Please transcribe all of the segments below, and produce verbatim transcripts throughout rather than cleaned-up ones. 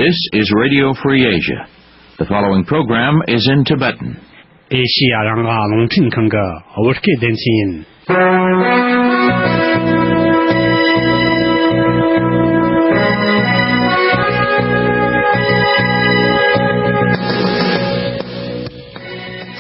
This is Radio Free Asia. The following program is in Tibetan. ཨེ་ཤི་ཡ་རང་དབང་རླུང་འཕྲིན་ཁང་གི་བོད་སྐད་སྡེ་ཚན་ཡིན།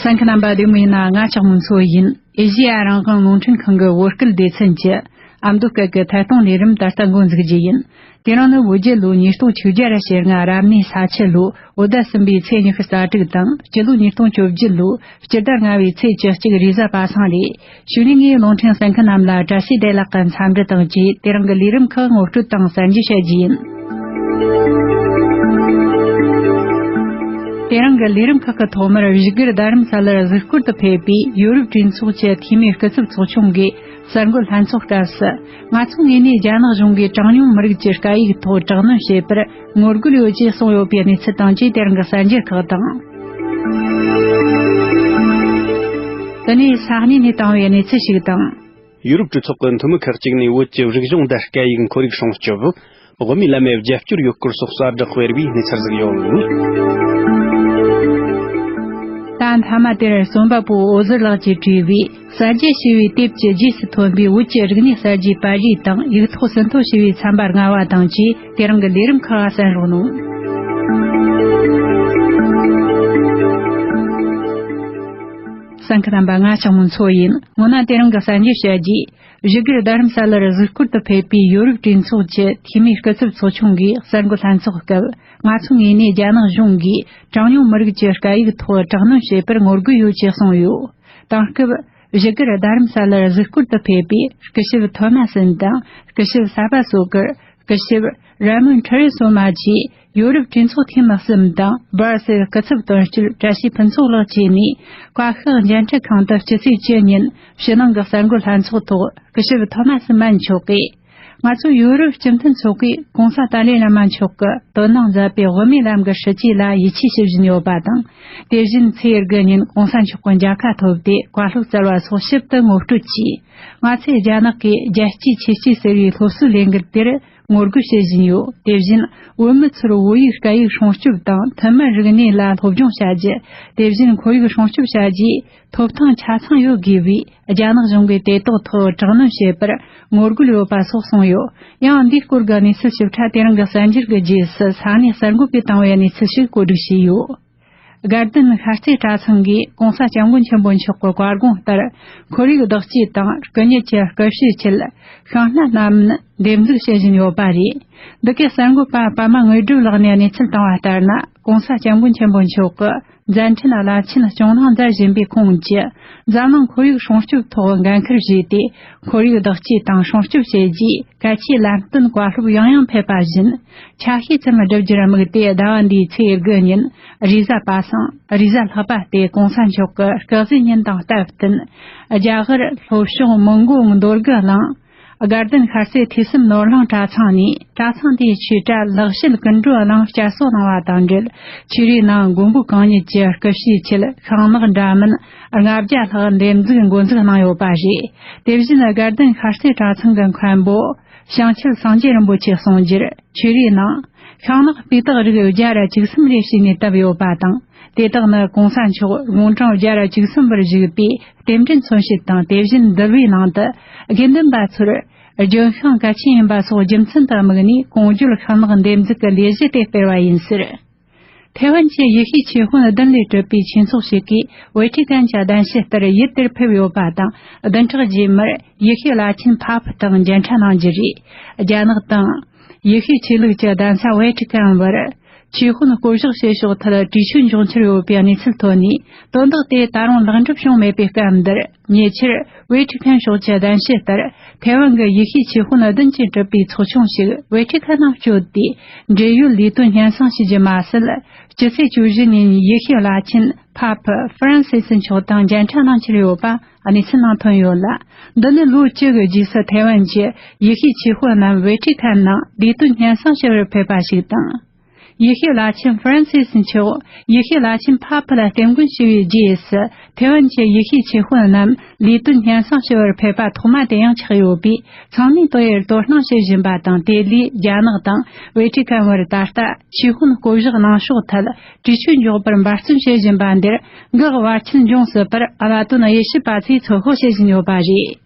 གསན་མཁན་རྣམ་པ་བདེ་མོ་ཡིན་ན། ང་ལྕགས་མོ་མཚོ་ཡིན། ཨེ་ཤི་ཡ་རང་དབང་རླུང་འཕྲིན་ཁང་གི་བོད་སྐད་སྡེ་ཚན་གྱི་ཨ་མདོ་སྐད་ཀྱི་ཐད་གཏོང་ལས་རིམ་ད་ལྟ་འགོ་འཛུགས་རྒྱུ་ཡིན། དེ་རིང་ནི་བོད་རྒྱལ་ལོ་ཉིས་སྟོང་བཅོ་བརྒྱད་ར་ཤེར་ལྔ་རབ་གནས་ས་ཁྱི་ལོ་བོད་ཟླ་གསུམ་པའི་ཚེས་ཉི་ཤུ་རྩ་དྲུག་དང་། སྤྱི་ལོ་ཉིས་སྟོང་བཅོ་བརྒྱད་ལོ་སྤྱི་ཟླ་ལྔ་པའི་ཚེས་བཅུ་གཅིག་རེས་གཟའ་པ་སངས་རེད། གཞུག་ནས་ངས་རླུང་འཕྲིན་གསན་མཁན་རྣམས་ལ་བཀྲ་ཤིས་བདེ་ལེགས་ཀྱི་འཚམས་འདྲི་དང་བཅས། དེ་རིང་གི་ལས་རིམ་ཁག་ངོ་སྤྲོད་དང་གསར་འགྱུར་བཤད་རྒྱུ་ཡིན། དེ་རིང་གི་ལས་རིམ་ཁག་གི་ཐོག་མར་བཞུགས་སྒར་རྡ་རམ་ས་ལར་གཟིགས་སྐོར་དུ་ཕེབས་པའི་ཡོ་རོབ་གྲོས་ཚོགས་ཀྱི་འཐུས་མིའི་སྐུ་ཚབ་ཚོགས་ཆུང་གིས་གསར་འགོད་ལྷན་ཚོགས་སྐབས་སུ། ང་ཚོའི་ངོས་ནས་རྒྱ་ནག་གཞུང་གིས་གྲངས་ཉུང་མི་རིགས་ཀྱི་སྐད་ཡིག་ཐོག་དྲག་གནོན་བྱེད་པར་ངོ་རྒོལ་ཡོད་ཅེས་གསུངས་ཡོད་པའི་གནས་ཚུལ་དང་བཅས། དེ་རིང་གི་གསར་འགྱུར་ཁག་དང་། དེ་ནས་ས་གནས་ནས་བཏང་བའི་གནས་ཚུལ་ཞིག་དང་། ཡུ་རོབ་གྲོས་ཚོགས་ཀྱི་འཐུས་མི་ཁག་ཅིག་ནས་བོད་ཀྱི་རིག་གཞུང་དང་སྐད་ཡིག་ཁོར་ཡུག་སྲུང་སྐྱོབ། དབུ་མའི་ལམ་ལ་རྒྱབ་སྐྱོར་ཡོད་སྐོར་སོགས་གསལ་བསྒྲགས་སྤེལ་བའི་གནས་ཚུལ་ཞིག་ཡོད། ད་མཐའ་མ་དེར་རྩོམ་པ་པོ་འོད་ཟེར་ལགས་ཀྱིས་བྲིས་པའི་གསར་བརྗེ་ཞེས་པའི་དེབ་ཀྱི་རྗེས་སུ་ཐོན་པའི་བོད་ཀྱི་རིག་གནས་གསར་བརྗེའི་པར་རིས་དང་། ཡིག་ཐོག་ཟིན་ཐོ་ཞེས་པའི་ཚན་པ་ལྔ་པ་དང་བཅས། དེ་རིང་གི་ལས་རིམ་ཁག་གསན་རོགས་གནང་། གསན་མཁན་རྣམ་པ། ང་ལྕགས་མོ་མཚོ་ཡིན། སྔོན་ན་དེ་རིང་གི་གསར་འགྱུར་བཤད་རྒྱུ། བཞུགས་སྒར་རྡ་རམ་ས་ལར་གཟིགས་སྐོར་དུ་ཕེབས་པའི་ཡོ་རོབ་གྲོས་ཚོགས་ཀྱི་འཐུས་མིའི་སྐུ་ཚབ་ཚོགས་ཆུང་གིས་གསར་འགོད་ལྷན་ཚོགས་སྐབས། ང་ཚོའི་ངོས་ནས་རྒྱ་ནག་གཞུང་གིས་གྲངས་ཉུང་མི་རིགས་ཀྱི་སྐད་ཡིག་ཐོག་དྲག་གནོན་བྱེད་པར་ངོ་རྒོལ་ཡོད་ཅེས་གསུངས་ཡོད། དེང་སྐབས་བཞུགས་སྒར་རྡ་རམ་ས་ལར་གཟིགས་སྐོར་དུ་ཕེབས་པའི་སྐུ་ཞབས་ཐོ་མ་སན་དང་། སྐུ་ཞབས་ས་པ་སོ་ཀར། སྐུ་ཞབས་ར་མོན་ཁྲེ་རེ་སོ་མ་བཅས་ཡོ་རོབ་གྲོས་ཚོགས་འཐུས་མི་གསུམ་དང་། སྦར་སེལ་སྐུ་ཚབ་དོན་གཅོད་བཀྲ་ཤིས་ཕུན་ཚོགས་ལགས་བཅས་ནས། བཀའ་ཤག་མཇལ་འཕྲད་ཁང་དུ་སྤྱི་ཚེས་བཅུ་ཉིན་ཕྱི་ནང་གི་གསར་འགོད་ལྷན་ཚོགས་ཐོག་སྐུ་ཞབས་ཐོ་མ་སི་མན་མཆོག་གིས། ང་ཚོ་ཡོ་རོབ་སྤྱི་མཐུན་ཚོགས་པས་གོང་ས་ཏཱ་ལའི་བླ་མ་མཆོག་གི་དོ་སྣང་མཛད་པའི་དབུ་མའི་ལམ་གྱི་སྲིད་བྱུས་ལ་ཡིད་ཆེས་ཞུ་བཞིན་ཡོད་པ་དང་། དེ་བཞིན་ཚེས་དགུ་ཉིན་གོང་ས་མཆོག་གི་མཇལ་ཁ་ཐོབ་སྟེ། བཀའ་སློབ་སྩལ་བ་སོགས་ཞིབ་ཏུ་ངོ་སྤྲོད་ཀྱིས། ང་ཚོས་རྒྱ་ནག་གིས་རྒྱལ་གཅེས་ཆོས་གཅེས་ཟེར་བའི་སློབ་གསོའི་ལས་འགུལ་དེར་ངོ་རྒོལ་བྱེད་བཞིན་ཡོད། དེ་བཞིན་བོད་མི་ཚོར་བོད་ཡིག་སྐད་ཡིག་སྲུང་སྐྱོབ་དང་། ཐུན་མིན་རིག་གནས་ལ་སློབ་སྦྱོང་བྱ་རྒྱུ། དེ་བཞིན་ཁོར་ཡུག་སྲུང་སྐྱོབ་བྱ་རྒྱུའི་ཐོབ་ཐང་ཆ་ཚང་ཡོད་དགོས་པས། རྒྱ་ནག་གཞུང་གིས་དེ་དག་ཐོག་དྲག་གནོན་བྱེད་པར་ངོ་རྒོལ་ཡོད་པ་སོགས་གསུངས་ཡོད། ཡང་འདིའི་སྐོར་གྱི་གནས་ཚུལ་ཞིབ་ཕྲ་དེ་རིང་གི་གསར་འགྱུར་གྱི་རྗེས་སུ་ས་གནས་གསར་འགོད་པས་བཏང་བའི་གནས་ཚུལ་ཞིག་བཀོད་སྒྲིག་བྱས་ཡོད། དགའ་ལྡན་ཤར་རྩེ་གྲྭ་ཚང་གིས་གོང་ས་སྐྱབས་མགོན་ཆེན་པོ་མཆོག་གི་བཀའ་དགོངས་ལྟར། ཁོར་ཡུག་བདག་གཅེས་དང་སྐུ་ཉིད་ཀྱི་སྐུ་བྱེད་ཆེད་ཤིང་སྣ་སྣ་མིན་འདེབས་འཛུགས་བྱེད་བཞིན་ཡོད་པ་རེད། འདི་གའི་གསར་འགོད་པ་པདྨ་དངོས་གྲུབ་ལགས་ནས་གནས་ཚུལ་བཏང་བ་ལྟར་ན། གོང་ས་སྐྱབས་མགོན་ཆེན་པོ་མཆོག་གི་མཛད་འཕྲིན་རླབས་ཆེན་སྐྱོང་གནང་མཛད་བཞིན་པའི་ཁོངས་ཀྱི་འཛམ་གླིང་ཁོར་ཡུག་སྲུང་སྐྱོབ་ཐོག་འགན་འཁུར་བཞེས་ཏེ། ཁོར་ཡུག་བདག་གཅེས་དང་སྲུང་སྐྱོབ་བྱེད་རྒྱུའི་གལ་ཆེའི་ལམ་སྟོན་བཀའ་སློབ་ཡང་ཡང་ཕེབས་པ་བཞིན། ཆ་ཤས་ཙམ་བསྒྲུབ་རྒྱུར་དམིགས་ཏེ། ཟླ་བ་འདིའི་ཚེས་དགུ་ཉིན་རེས་གཟའ་པ་སངས། རེས་གཟའ་ལྷག་པ་སྟེ་གོང་ས་མཆོག་གི་སྐུ་གཟུགས་ཉིན་དང་སྟབས་བསྟུན། རྒྱ་གར་ལྷོ་ཕྱོགས་མོན་གྷོ་མདོ་དགུ་གླིང་དགའ་ལྡན་ཤར་རྩེ་ཐོས་བསམ་ནོར་གླིང་གྲྭ་ཚང་ནས། གྲྭ་ཚང་དེའི་ཆོས་གྲྭ་ལེགས་བཤད་ཀུན་གྲོལ་གླིང་བསྐྱར་གསོ་གནང་བ་དང་འབྲེལ། ཆོས་རའི་ནང་མགོན་པོ་གང་ཉིད་ཀྱི་སྐུ་བྱས་ཆེད་ཤིང་ནགས་འདྲ་མིན་ལྔ་བརྒྱ་ལྷག་འདེབས་འཛུགས་འགོ་འཛུགས་གནང་ཡོད་པ་རེད། དེ་བཞིན་དགའ་ལྡན་ཤར་རྩེ་གྲྭ་ཚང་གི་མཁན་པོ་བྱང་ཆུབ་སངས་རྒྱས་རིན་པོ་ཆེས་གསུངས་རྒྱུར། ཆོས་རའི་ནང་ཤིང་ནགས་སྤུས་དག་རིགས་བརྒྱ་ར་བཅུ་གསུམ་རེ་བྱས་ནས་བཏབ་ཡོད་པ་དང་། དེ་དག་ནི་གོང་ས་མཆོག་དགུང་གྲངས་བརྒྱ་ར་བཅུ་གསུམ་པར་བཞུགས་པའི་རྟེན་འབྲེལ་མཚོན་བྱེད་དང་། དེ་བཞིན་འདུལ་བའི་ནང་དུ་དགེ་འདུན་པ་ཚོར་ལྗོན་ཤིང་གལ་ཆེན་ཡིན་པ་སོགས་རྒྱུ་མཚན་དུ་དམིགས་ནས། གོང་བརྗོད་ཤིང་ནགས་འདེབས་འཛུགས་ཀྱི་ལས་གཞི་དེ་སྤེལ་བ་ཡིན་ཟེར། ཐའེ་ཝན་གྱི་ཡེ་ཤུའི་ཆོས་དཔོན་བདུན་ལས་གྲུབ་པའི་ཆོས་ཚོགས་ཤིག་གིས་ཝེ་ཊི་ཀན་གྱི་གདན་ཞུ་ལྟར་ཡུལ་དེར་ཕེབས་ཡོད་པ་དང་། བདུན་ཕྲག་རྗེས་མར་ཡེ་ཤུའི་བླ་ཆེན་ཕ་ཕུ་དང་མཇལ་འཕྲད་གནང་རྒྱུ་རེད། རྒྱ་ནག་དང་ཡེ་ཤུའི་ཆོས་ལུགས་ཀྱི་གདན་ས་ཝེ་ཊི་ཀན་བར་ཆོས་དཔོན་བསྐོ་གཞག་བྱེད་ཕྱོགས་ཐད་གྲོས་ཆོད་འབྱུང་འཆར་ཡོད་པའི་གནས་ཚུལ་ཐོན་ནས། དོན་དག་དེ་ད་རུང་ལེགས་འགྲུབ་བྱུང་མེད་པའི་སྐབས་འདིར། ཉེ་ཆར་ཝེ་ཊི་ཁན་ཕྱོགས་ཀྱི་གདན་ཞུ་ལྟར། ཐའེ་ཝན་གྱི་ཡེ་ཤུའི་ཆོས་དཔོན་བདུན་གྱིས་གྲུབ་པའི་ཚོགས་ཆུང་ཞིག་ཝེ་ཊི་ཁན་ནང་བསྐྱོད་དེ། འབྲེལ་ཡོད་ལས་དོན་སྙན་སེང་ཞུ་རྒྱུ་མ་ཟད། སྤྱི་ཚེས་བཅུ་བཞི་ཉིན་ཡེ་ཤུའི་བླ་ཆེན་ཕ་ཕུ་ཧྥ་རན་སི་སི་མཆོག་དང་མཇལ་འཕྲད་གནང་འཆར་ཡོད་པ་གནས་ཚུལ་ནང་ཐོན་ཡོད་ལ། འདི་ནི་ལོ་བཅུ་གི་རྗེས་སུ་ཐའེ་ཝན་གྱི་ཡེ་ཤུའི་ཆོས་དཔོན་རྣམས་ཝེ་ཊི་ཁན་ནང་ལས་དོན་སྙན་སེང་ཞུ་བར་ཕེབས་པ་ཞིག་དང་། ཡེ་ཤུའི་བླ་ཆེན་ཧྥ་རན་སིས་མཆོག་ཡེ་ཤུའི་བླ་ཆེན་པཱ་ཕ་ལ་རྟེན་མགོན་ཞུ་བའི་རྗེས་སུ། ཐེ་ཝན་གྱི་ཡེ་ཤུའི་ཆོས་དཔོན་རྣམས་ལས་དོན་སྙན་སེང་ཞུ་བར་ཕེབས་པ་ཐོག་མ་དེ་ཡང་ཆགས་ཡོད་པས། ཚང་མས་དོ་ཡར་དོ་སྣང་བྱེད་བཞིན་པ་དང་། དེ་ལས་རྒྱ་ནག་དང་ཝེ་ཊི་ཁན་བར་ད་ལྟ་ཆོས་དཔོན་བསྐོ་གཞག་གནང་ཕྱོགས་ཐད་གྲོས་ཆོད་འཇོག་པར་འབད་བརྩོན་བྱེད་བཞིན་པ་འདིར་འགག་བར་ཆད་འབྱུང་སྲིད་པར། ཨ་བ་དོན་དབྱེ་ཞིབ་པ་ཚོས་ཚོད་དཔག་བྱེད་བཞིན་ཡོད་པ་རེད།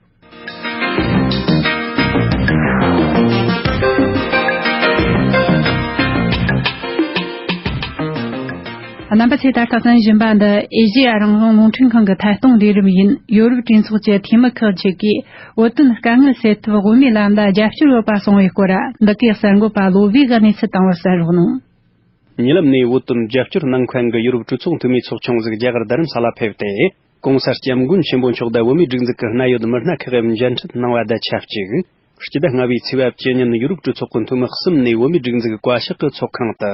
རྣམ་པ་ཚོས་ད་ལྟ་གསན་བཞིན་པ་འདི་ཨེ་ཤེ་ཡ་རང་དབང་རླུང་འཕྲིན་ཁང་གི་ཐད་གཏོང་ལས་རིམ་ཡིན། ཡོ་རོབ་གྲོས་ཚོགས་ཀྱི་འཐུས་མི་ཁག་ཅིག་གིས་བོད་དོན་དཀའ་ངལ་སེལ་ཐབས་དབུ་མའི་ལམ་ལ་རྒྱབ་སྐྱོར་ཡོད་པ་གསུངས་པའི་སྐོར། འདི་གའི་གསར་འགོད་པ་བློ་བྷེ་གིས་གནས་ཚུལ་བཏང་བར་གསན་རོགས་གནང་། ཉེ་ལམ་ནས་བོད་དོན་རྒྱབ་སྐྱོར་གནང་མཁན་གྱི་ཡོ་རོབ་གྲོས་ཚོགས་འཐུས་མིའི་ཚོགས་ཆུང་ཟིག་རྒྱ་གར་རྡ་རམ་ས་ལ་ཕེབས་ཏེ། ྋགོང་ས་ྋསྐྱབས་མགོན་ཆེན་པོ་མཆོག་དང་བོད་མིའི་སྒྲིག་འཛུགས་ཀྱི་གནད་ཡོད་མི་སྣ་ཁག་མཇལ་འཕྲད་གནང་བ་དང་ཆབས་ཅིག་སྤྱི་ཟླ་ལྔ་པའི་ཚེས་པ་བཅུ་ཉིན་ཡོ་རོབ་གྲོས་ཚོགས་ཀྱི་འཐུས་མི་གསུམ་ནས་བོད་མིའི་སྒྲིག་འཛུགས་བཀའ་ཤག་གི་ཚོགས་ཁང་དུ་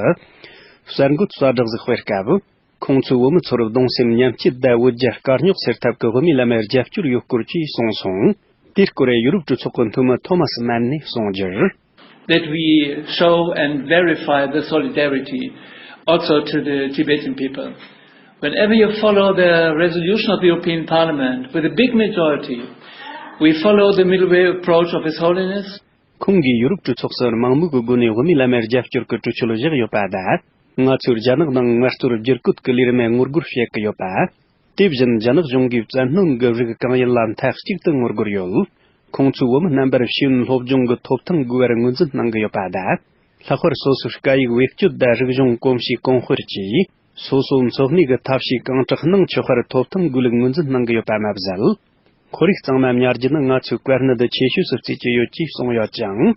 གསར་འགོད་གསལ་བསྒྲགས་ཟིག་སྤེལ་སྐབས། ཁོང་ཚོས་བོད་མི་ཚོར་གདུང་སེམས་མཉམ་སྐྱེད་དང་བོད་རྒྱ་དཀའ་རྙོག་སེལ་ཐབས་ཀྱི་དབུ་མའི་ལམ་ལ་རྒྱབ་སྐྱོར་ཡོད་སྐོར་བཅས་གསུངས་སོང་། དེའི་སྐོར་ཡོ་རོབ་གྲོས་ཚོགས་ཀྱི་འཐུས་མི་ཐོ་མ་སི་མན་ནས་གསུངས་རྒྱུར། That we show and verify the solidarity also to the Tibetan people. Whenever you follow the resolution of the European Parliament with a big majority, we follow the middle way approach of His Holiness. ཁོང་གིས་ཡོ་རོབ་གྲོས་ཚོགས་སུ་མང་མོས་ཀྱི་སྒོ་ནས་དབུ་མའི་ལམ་ལ་རྒྱབ་སྐྱོར་གྱི་གྲོས་ཆོད་བཞག་ཡོད་པ་དང་། ང་ཚོས་རྒྱ་ནག་ནང་ངལ་རྩོལ་བསྒྱུར་བཀོད་ཀྱི་ལས་རིམ་ལ་ངོ་རྒོལ་བྱེད་ཀྱི་ཡོད་པ། དེ་བཞིན་རྒྱ་ནག་གཞུང་གིས་བཙན་གནོན་གྱི་རིགས་གང་ཡིན་ལ་མཐའ་གཅིག་ཏུ་ངོ་རྒོལ་ཡོད། ཁོང་ཚོས་བོད་མི་རྣམ་པར་ཤེས་ཡོན་སློབ་སྦྱོང་གི་ཐོབ་ཐང་དགོས་པར་ངོས་འཛིན་གནང་གི་ཡོད་པ་དང་། ལྷག་པར་སོ་སོའི་སྐད་ཡིག་བེད་སྤྱོད་དང་རིག་གཞུང་གོམས་གཤིས་གོང་སྤེལ་གྱིས། སོ་སོའི་འཚོ་གནས་ཀྱི་ཐབས་ཤེས་གང་དྲག་གནང་ཆོག་པར་ཐོབ་ཐང་དགོས་ལུགས་ངོས་འཛིན་གནང་གི་ཡོད་པ་མ་ཟད། ཁོར་ཡུག་གཙང་མ་ཉར་རྒྱུ་ནི་ང་ཚོའི་བཀའ་གནད་ཆེ་ཤོས་སུ་བརྩི་གི་ཡོད་ཅེས་གསུངས་ཡོད་ཅིང་།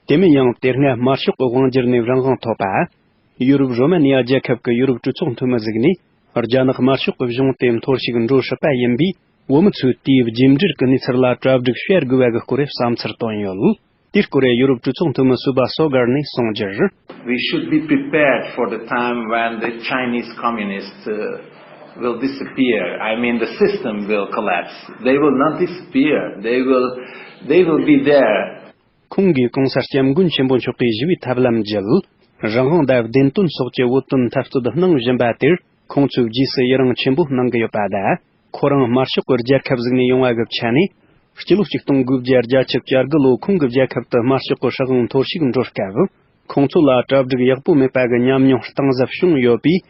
དེ་མིན་ཡང་དེ་སྔ་དམར་ཤོག་གི་དབང་སྒྱུར་ནས་རང་དབང་ཐོབ་པ། ཡུ་རོབ་རོ་མ་ནི་ཡ་རྒྱལ་ཁབ་ཀྱི་ཡུ་རོབ་གྲོས་ཚོགས་འཐུས་མི་ཟིག་ནས། རྒྱ་ནག་དམར་ཤོག་གི་གཞུང་དེ་འཐོར་ཞིག་འགྲོ་སྲིད་པ་ཡིན་པས། བོད་མི་ཚོས་དེའི་རྒྱུ་འབྲས་ཀྱི་གནས་ཚུལ་ལ་གྲ་སྒྲིག་བྱ་དགོས་པ་གི་སྐོར་བསམ་ཚུལ་བཏོན་ཡོད། དེའི་སྐོར་ཡུ་རོབ་གྲོས་ཚོགས་འཐུས་མི་སུ་བ་སོ་གར་ནས་གསུངས་རྒྱུར། We should be prepared for the time when the Chinese communists uh, will disappear. I mean, the system will collapse. They will not disappear. They will, they will be there. ཁོང་གིས་ྋགོང་ས་ྋསྐྱབས་མགོན་ཆེན་པོ་མཆོག་གིས་ཞི་བའི་ཐབས་ལམ་བརྒྱུད། རང་དབང་དང་བདེན་དོན་སོགས་ཀྱི་བོད་དོན་འཐབ་རྩོད་གནང་བཞིན་པ་དེར། ཁོང་ཚོའི་རྗེས་སུ་ཡི་རང་ཆེན་པོ་གནང་གི་ཡོད་པ་དང་། ཁོ་རང་དམར་ཤོག་གི་རྒྱལ་ཁབ་ཟིག་ནས་ཡོང་བ་གི་ཆ་ནས། སྤྱི་ལོ་ཆིག་སྟོང་དགུ་བརྒྱ་བརྒྱད་ཅུ་གྱ་དགུ་ལོ་ཁོང་གི་རྒྱལ་ཁབ་ཏུ་དམར་ཤོག་གི་སྲིད་དབང་འཐོར་ཞིག་འགྲོ་སྐབས། ཁོང་ཚོ་ལ་གྲ་སྒྲིག་ཡག་པོ་མེད་པ་གི་ཉམས་མྱོང་གཏིང་ཟབ་བྱུང་ཡོད་པས།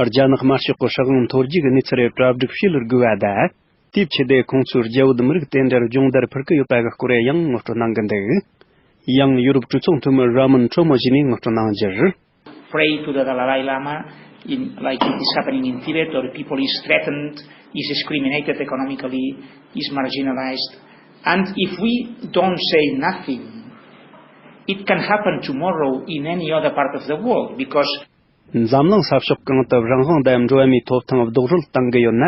རྒྱ་ནག་དམར་ཤོག་གི་སྲིད་དབང་འཐོར་རྒྱུ་གི་གནས་ཚུལ་རེ་གྲ་སྒྲིག་བྱེད་ལུགས་དགོས་པ་དང་། དེའི་ཆེད་དུ་ཁོང་ཚོས་རྒྱ་བོད་མི་རིགས་དེ་འདྲར་སྦྱོང་བརྡར་ཕུལ་གི་ཡོད་པ་གི་སྐོར་ཡང་ངོ་སྤྲོད་གནང་གི་འདུག་ཡང་ཡུ་རོབ་གྲོས་ཚོགས་འཐུས་མི་ར་མོན་ཁྲོ་མོ་ཞིག་ནས་ངོ་སྤྲོད་གནང་རྒྱུར། Pray to the Dalai Lama, in, like it is happening in Tibet, where people is threatened, is discriminated economically, is marginalized. And if we don't say nothing, it can happen tomorrow in any other part of the world because འཛམ་གླིང་ས་ཕྱོགས་གང་དུ་རང་དབང་དང་འགྲོ་བ་མིའི་ཐོབ་ཐང་རྡོག་རོལ་བཏང་གི་ཡོད་ན།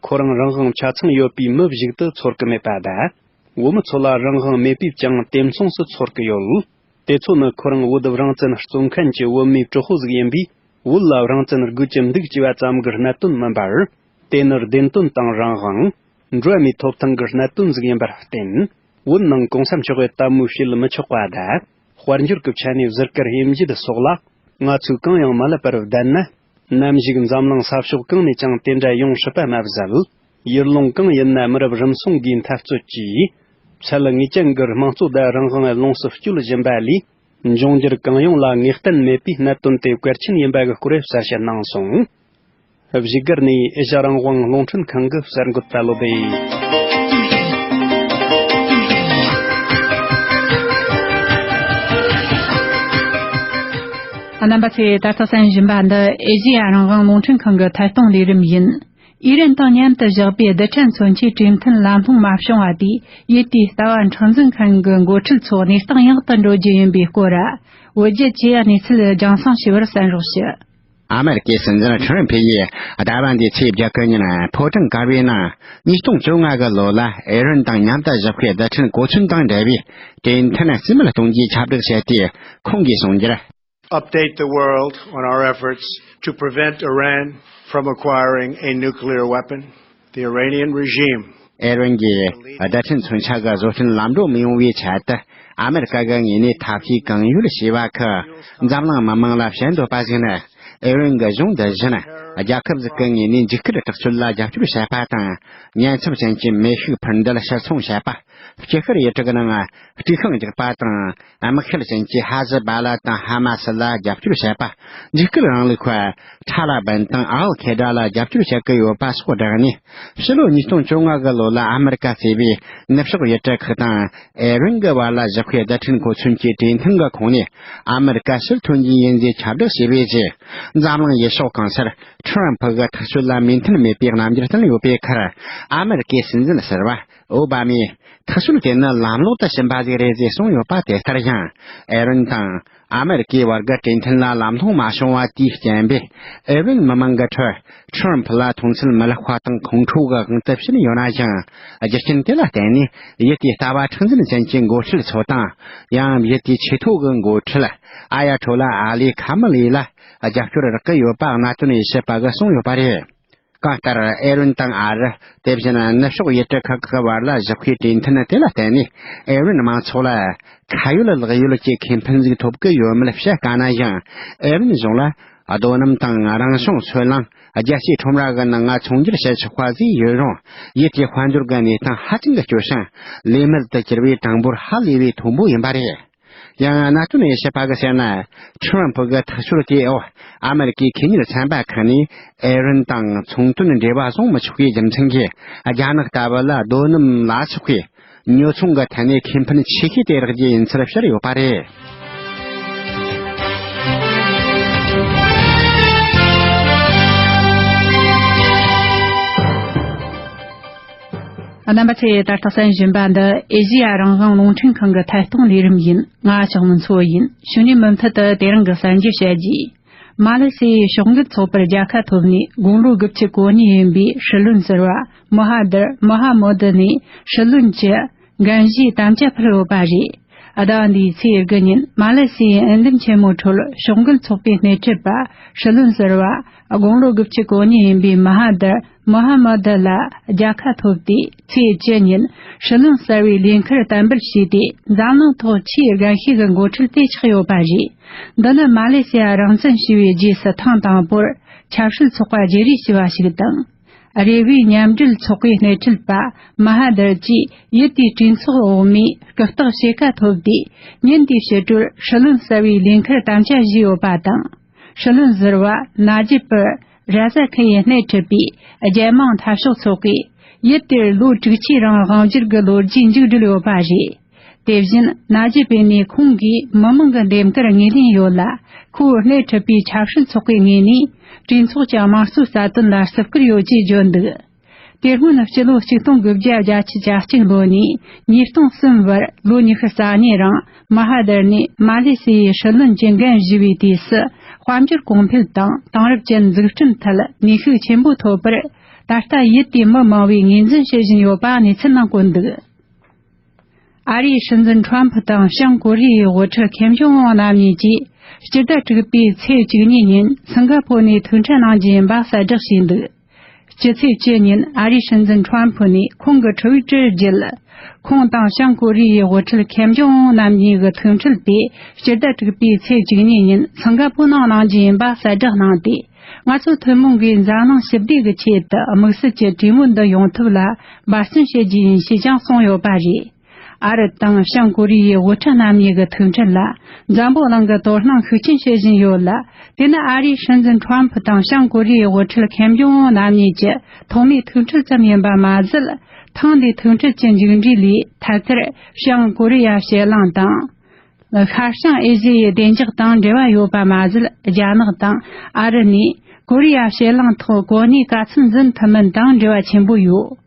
ཁོ་རང་རང་དབང་ཆ་ཚང་ཡོད་པའི་མི་ཞིག་ཏུ་ཚོར་གི་མེད་པ་དང་། བོད་མི་ཚོ་ལ་རང་དབང་མེད་པས་ཀྱང་དེ་མཚུངས་སུ་ཚོར་གི་ཡོད། དེ་ཚོ་ནི་ཁོ་རང་བོད་རང་བཙན་རྩོད་མཁན་གྱི་བོད་མིའི་གྲོགས་པོ་ཟིག་ཡིན་པས། བོད་ལ་རང་བཙན་དགོས་ཀྱི་འདུག་ཅེས་པ་ཙམ་གྱི་གནད་དོན་མིན་པར། དེ་ནི་བདེན་དོན་དང་རང་དབང་། འགྲོ་བ་མིའི་ཐོབ་ཐང་གི་གནད་དོན་ཟིག་ཡིན་པར་བརྟེན། བོད་ནང་གོང་ས་མཆོག་གིས་དལ་མོ་བྱེད་མི་ཆོག་པ་དང་། དཔལ་འབྱོར་གྱི་ཆ་ནས་ཟུར་བཀར་དབྱེ་འབྱེད་སོགས་ལ། ང་ཚོས་གང་ཡང་མ་ལབ་པར་བསྡད་ན། ནམ་ཞིག་འཛམ་གླིང་ས་ཕྱོགས་གང་ནས་ཀྱང་དེ་འདྲ་ཡོང་སྲིད་པ་མ་ཟད། ཡུལ་ལུང་གང་ཡིན་ན་མི་རབས་རིམ་སོང་གིས་འཐབ་རྩོད་ཀྱིས། ཚད་ངེས་ཅན་གྱི་དམངས་གཙོ་དང་རང་དབང་ལོངས་སུ་སྤྱོད་བཞིན་པ་ལས། འབྱུང་འགྱུར་གང་ཡོང་ལ་ངེས་གཏན་མེད་པའི་གནད་དོན་དེ་གལ་ཆེན་ཡིན་པ་གི་སྐོར་གསལ་བཤད་གནང་སོང་། བཞུགས་སྒར་ནས་ཨེ་ཤ་རང་དབང་རླུང་འཕྲིན་ཁང་གི་གསར་འགོད་པ་བློ་བྷེ། རྣམ་པ་ཚོས་ད་ལྟ་གསན་བཞིན་པ་འདི་ཨེ་ཤེ་ཡ་རང་དབང་རླུང་འཕྲིན་ཁང་གི་ཐད་གཏོང་ལས་རིམ་ཡིན། ཨི་རན་དང་མཉམ་དུ་བཞག་པའི་རྡུལ་ཕྲན་མཚོན་ཆའི་གྲོས་མཐུན་ལམ་ལྷོང་མ་བྱུང་བ་དེས་ཡུལ་དེའི་ལྟ་བ་འཁྲུག་འཛིང་མཁན་གྱི་འགོ་ཁྲིད་ཚོ་གནས་སྟངས་ཡག་ཏུ་འགྲོ་རྒྱུ་ཡིན་པའི་སྐོར། བོད་རྒྱ་ཆེ་ཡ་གནས་ཚུལ་རྒྱང་སྲིང་ཞུ་བར་གསན་རོགས་ཞུ། ཨ་མེ་རི་ཀའི་སྲིད་འཛིན་ཁྲི་རིན་ཕེ་ཡིས་ཟླ་བ་འདིའི་ཚེས་བརྒྱད་ཀྱི་ཉིན་ཕོ་བྲང་དཀར་པོའི་ནང་ཉིས་སྟོང་བཅོ་ལྔ་གི་ལོ་ལ་ཨི་རན་དང་མཉམ་དུ་བཞག་པའི་རྡུལ་ཕྲན་གོ་མཚོན་དང་འབྲེལ་བའི་གྲོས་མཐུན་རྩིས་མེད་གཏོང་རྒྱུའི་ཁྱབ་བསྒྲགས་བྱས་ཏེ། ཁོང་གིས་གསུངས་རྒྱུར། Update the world on our efforts to prevent Iran from acquiring a nuclear weapon. The Iranian regime ཨེ་རོན་གྱིས་རྡུལ་ཕྲན་མཚོན་ཆ་གི་བཟོ་སྐྲུན་ལམ་འགྲོ་མི་ཡོང་བའི་ཆེད་དུ། ཨ་མེ་རི་ཀ་གི་ངོས་ནས་ཐབས་ཤེས་གང་ཡོད་བྱས་པ་ཁག་འཛམ་གླིང་མི་མང་ལ་བཤད་འདོད་པ་ཞིག་ནི། ཨེ་རོན་གྱི་གཞུང་འདི་བཞིན་རྒྱལ་ཁབ་ཟིག་གི་ངོས་ནས་འཇིགས་སྐུལ་དྲག་སྤྱོད་ལ་རྒྱབ་སྐྱོར་བྱེད་པ་དང་། ཉེན་ཚབས་ཅན་གྱི་མེ་ཤུགས་འཕུར་མདེལ་ཕྱིར་ཚོང་བྱེད་པ། སྐྱི་ཤར་ཡུལ་གྲུ་གི་ནང་དཀྲུག་ཤིང་རྒྱག་པ་དང་། དམིགས་བསལ་ཅན་གྱི་ཧ་ཟི་བ་ལ་དང་ཧ་མ་སི་ལ་རྒྱབ་སྐྱོར་བྱེད་པ། འཇིགས་སྐུལ་རིང་ལུགས་པ་ཁྲ་ལ་བན་དང་ཨལ་ཁེ་ཌ་ལ་རྒྱབ་སྐྱོར་བྱེད་ཀྱི་ཡོད་པ་སོགས་བསྒྲགས་ནས། ཕྱི་ལོ་ཉིས་སྟོང་བཅོ་ལྔ་གི་ལོ་ལ་ཨ་མེ་རི་ཀ་གཙོས་པའི་ནུབ་ཕྱོགས་ཡུལ་གྲུ་ཁག་དང་ཨེ་རན་གྱི་བར་ལ་ཞི་བདེའི་རྡུལ་ཕྲན་གོ་མཚོན་གྱི་གྲོས་མཐུན་གྱི་ཁོངས་ནས། ཨ་མེ་རི་ཀ་ཕྱིར་ཐོན་རྒྱུ་ཡིན་ཟེར་ཁྱབ་བསྒྲགས་བྱས་པའི་རྗེས། འཛམ་གླིང་ཡུལ་ཕྱོགས་གང་སར་ཁྲི་རམ་ཕུ་གི་ཐག་གཅོད་ལ་མོས་མཐུན་མེད་པའི་རྣམ་འགྱུར་བསྟན་ཡོད་པའི་ཁར། ཨ་མེ་རི་ཀའི་སྲིད་འཛིན་ཟུར་པ་ཨོ་བྷ་མས་ཐག་གཅོད་དེ་ནི་ལམ་ལྷོང་དུ་ཕྱིན་པ་ཟིག་རེད་ཅེས་གསུངས་ཡོད་པ་དེ་ལྟར་ཡང་། ཨེ་རན་དང་ཨ་མེ་རི་ཀའི་བར་གྱི་གྲོས་མཐུན་ལ་ལམ་ལྷོང་མ་བྱུང་བ་དེའི་རྐྱེན་པས། ཨེ་རན་མི་མང་གི་ཁྲོད་ཁྲི་རམ་ཕུ་ལ་མཐོང་ཚུལ་མི་ལེགས་པ་དང་ཁོང་ཁྲོ་གི་དབང་དུ་ཕྱིན་ཡོད་ན་ཡང་། རྒྱུ་རྐྱེན་དེ་ལ་བརྟེན་ནས་ཡུལ་དེའི་ལྟ་བ་མཁྲེགས་འཛིན་ཅན་གྱི་འགོ་ཁྲིད་ཚོ་དང་། ཡང་ཡུལ་དེའི་ཆེས་མཐོ་གི་འགོ་ཁྲིད་ཨ་ཡ་ཐོ་ལ་ཨ་ལི་ཁ་མི་ལི་ལ་རྒྱབ་སྐྱོར་རག་གི་ཡོད་པ་གནད་དོན་དབྱེ་ཞིབ་པ་གིས་གསུངས་ཡོད་པ་རེད། གང་ལྟར་ཨེ་རན་དང་ཨ་རི། དེ་བཞིན་ནུབ་ཕྱོགས་ཡུལ་གྲུ་ཁག་གི་བར་ལ་ཞི་བདེའི་གྲོས་མཐུན་དེ་ལ་བརྟེན་ནས། ཨེ་རན་མང་ཚོགས་ལ་ཁ་ཡོད་ལག་ཡོད་ཀྱི་ཁེ་ཕན་ཟིག་ཐོབ་ཀྱི་ཡོད་མེད་བཤད་དཀའ་ན་ཡང་། ཨེ་རན་གཞུང་ལ་རྡོ་སྣུམ་དང་རང་བྱུང་སོལ་རླངས་རྒྱལ་སྤྱིའི་ཁྲོམ་ར་གི་ནང་ང་ཚོང་སྒྱུར་བྱེད་ཆོག་པ་ཟིག་ཡོད་རུང་། ཡུལ་དེའི་དཔལ་འབྱོར་གྱི་གནས་སྟངས་ཧ་ཅང་གི་སྐྱོ་ཞིང་། ལས་མེད་དུ་གྱུར་བའི་གྲངས་འབོར་ཧ་ལས་པའི་མཐོན་པོ་ཡིན་པ་རེད། ཡང་གནད་དོན་དབྱེ་ཞིབ་པ་གིས་བཤད་ན། ཁྲི་རམ་ཕུ་གི་ཐག་གཅོད་དེའི་འོག་ཨ་མེ་རི་ཀའི་ཁེ་གཉེར་ཚན་པ་ཁག་ནས་ཨེ་རན་དང་ཚོང་དོན་འབྲེལ་བ་བཟུང་མི་ཆོག་པའི་རྒྱུ་མཚན་གྱིས། རྒྱ་ནག་ལྟ་བུ་ལ་རྡོ་སྣུམ་ལ་སོགས་པའི་ཉོ་ཚོང་གི་ཐད་ནས་ཁེ་ཕན་ཆེ་ཤོས་དེ་རག་རྒྱུ་ཡིན་ཚུལ་བཤད་ཡོད་པ་རེད། རྣམ་པ་ཚོས་ད་ལྟ་གསན་བཞིན་པ་འདི་ཨེ་ཤེ་ཡ་རང་དབང་རླུང་འཕྲིན་ཁང་གི་ཐད་གཏོང་ལས་རིམ་ཡིན། ང་ཞག་མུན་མཚོ་ཡིན། གཞུག་ནས་མུ་མཐུད་དུ་དེ་རིང་གི་གསར་འགྱུར་བཤད་རྒྱུ། མ་ལེ་སི་ཡའི་ཕྱོགས་འགལ་ཚོགས་པར་རྒྱལ་ཁ་ཐོབ་ནས་དགུང་ལོ་དགུ་བཅུ་གོ་གཉིས་ཡིན་པའི་སྲིད་བློན་ཟུར་པ་མོ་ཧ་དར་མོ་ཧ་མོ་དི་ནས་སྲིད་བློན་གྱི་འགན་བཞེས་དམ་བཅའ་ཕུལ་ཡོད་པ་རེད། ཟླ་བ་འདིའི་ཚེས་དགུ་ཉིན་མ་ལེ་སི་ཡའི་ཨན་ལྡན་ཆེན་མོའི་ཁྲོད་ཕྱོགས་འགལ་ཚོགས་པའི་སྣེ་ཁྲིད་པ་སྲིད་བློན་ཟུར་པ་དགུང་ལོ་དགུ་བཅུ་གོ་གཉིས་ཡིན་པའི་མ་ཧ་དར་མོ་ཧ་མོ་དི་ལ་རྒྱལ་ཁ་ཐོབ་སྟེ། ཚེས་བཅུ་ཉིན་སྲིད་བློན་གསར་པའི་ལས་འཁུར་གཏན་འབེབས་བྱས་ཏེ། འཛམ་གླིང་ཐོག་ཆེས་རྒན་ཤོས་ཀྱི་འགོ་ཁྲིད་དེ་ཆགས་ཡོད་པ་རེད། འདི་ནི་མ་ལེ་སི་ཡ་རང་བཙན་ཞུ་བའི་རྗེས་སུ་ཐེངས་དང་པོར་ཆབ་སྲིད་ཚོགས་པ་བརྗེ་རེས་བྱས་པ་ཞིག་དང་། རེ་བའི་མཉམ་འབྲེལ་ཚོགས་པའི་སྣེ་ཁྲིད་པ་མ་ཧ་དར་གྱིས་ཡུལ་དེའི་གྲོས་ཚོགས་འོག་མའི་སྐུ་རྟགས་ཕྱེད་ཀ་ཐོབ་སྟེ། ཉིན་དེའི་ཕྱི་དྲོར་སྲིད་བློན་གསར་པའི་ལས་འཁུར་དམ་བཅའ་བཞེས་ཡོད་པ་དང་། སྲིད་བློན་ཟུར་པ་ན་ཇིབ་པུར་ར་ཟ་ཁི་ཡིས་སྣེ་ཁྲིད་པའི་རྒྱལ་དམངས་འཐབ་ཕྱོགས་ཚོགས་པས་ཡུལ་དེར་ལོ་དྲུག་ཅུའི་རིང་དབང་སྒྱུར་གྱི་ལོ་རྒྱུས་མཇུག་བསྒྲིལ་ཡོད་པ་རེད། དེ་བཞིན་ན་ཇིབ་པུ་ནས་ཁོང་གིས་མི་མང་གི་འདེམས་ཀར་ངོས་ལེན་ཡོད་ལ། ཁོས་སྣེ་ཁྲིད་པའི་ཆབ་སྲིད་ཚོགས་པའི་ངོས་ནས་གྲོས་ཚོགས་ཀྱི་དམངས་གཙོའི་རྩ་དོན་ལ་བརྩི་བཀུར་ཡོད་ཅེས་བརྗོད་འདུག་དེ་སྔོན་སྤྱི་ལོ་ཆིག་སྟོང་དགུ་བརྒྱ་བརྒྱད་ཅུ་གྱ་གཅིག་ལོ་ནས་ཉིས་སྟོང་གསུམ་བར་ལོ་ཉི་ཤུ་རྩ་གཉིས་རིང་མ་ཧ་དར་ནས་མ་ལེ་སི་ཡའི་སྲིད་བློན་གྱི་འགན་བཞེས་པའི་དུས་སུ། དཔལ་འབྱོར་གོང་འཕེལ་དང་དེང་རབས་ཅན་འཛུགས་སྐྲུན་ཐད་ནུས་ཤུགས་ཆེན་པོ་ཐོབ་པར། ད་ལྟ་ཡུལ་དེའི་མི་མང་བས་ངོས་འཛིན་བྱེད་བཞིན་ཡོད་པ་གནས་ཚུལ་ནང་བཀོད་འདུག་ཨ་རིའི་སྲིད་འཛིན་ཁྲོམ་ཕུ་དང་བྱང་ཀོ་རི་ཡའི་དབུ་ཁྲིད་ཁེམ་ཇོང་ཨུན་རྣམ་གཉིས་ཀྱིས་སྤྱི་ཟླ་དྲུག་པའི་ཚེས་བཅུ་གཉིས་ཉིན་སིང་ག་ཕོར་ནས་ཐུག་འཕྲད་གནང་རྒྱུ་ཡིན་པ་གསལ་བསྒྲགས་བྱས་འདུག་སྤྱི་ཚེས་བཅུ་ཉིན་ཨ་རིའི་སྲིད་འཛིན་ཁྲོམ་ཕུ་ནས་ཁོང་གི་ཊི་ཝི་ཊར་བརྒྱུད། ཁོང་དང་བྱང་ཀོ་རི་ཡའི་དབུ་ཁྲིད་ཁེམ་ཇོང་ཨུན་རྣམ་གཉིས་ཀྱི་ཐུག་འཕྲད་དེ་སྤྱི་ཟླ་དྲུག་པའི་ཚེས་བཅུ་གཉིས་ཉིན་སིང་ག་ཕོར་ནང་གནང་རྒྱུ་ཡིན་པ་གསལ་བསྒྲགས་གནང་སྟེ། ང་ཚོ་ཐུན་མོང་གིས་འཛམ་གླིང་ཞི་བདེ་གི་ཆེད་དུ་དམིགས་བསལ་གྱི་གྲོས་མོལ་འདི་ཡོང་ཐབས་ལ་འབད་བརྩོན་བྱེད་རྒྱུ་ཡིན་ཞེས་ཀྱང་གསུངས་ཡོད་པ་རེད། ཨ་རི་དང་བྱང་ཀོ་རི་ཡའི་དབུ་ཁྲིད་རྣམ་གཉིས་ཀྱི་ཐུག་འཕྲད་ལ་འཛམ་བུ་གླིང་གིས་དོ་སྣང་ཤུགས་ཆེན་བྱེད་བཞིན་ཡོད་ལ། དེ་ནི་ཨ་རིའི་སྲིད་འཛིན་ཁྲོམ་ཕུ་དང་བྱང་ཀོ་རི་ཡའི་དབུ་ཁྲིད་ཁེམ་ཇོང་ཨུན་རྣམ་གཉིས་ཀྱི་ཐོག་མའི་ཐུག་འཕྲད་ཙམ་ཡིན་པ་མ་ཟད། ཐེངས་འདིའི་ཐུག་འཕྲད་ཀྱི་མཇུག་འབྲས་ལས་ཐད་ཀར་བྱང་ཀོ་རི་ཡ་ཕྱེད་གླིང་དང་། ཤར་བྱང་ཨེ་ཤི་ཡའི་བདེ་འཇགས་དང་འབྲེལ་བ་ཡོད་པ་མ་ཟད། རྒྱ་ནག་དང་ཨ་རི་ནས་ཀོ་རི་ཡ་ཕྱེད་གླིང་ཐོག་གོ་གནས་ག་ཚོད་འཛིན་ཐུབ་མིན་དང་འབྲེལ་བ་ཆེན་པོ་ཡོད།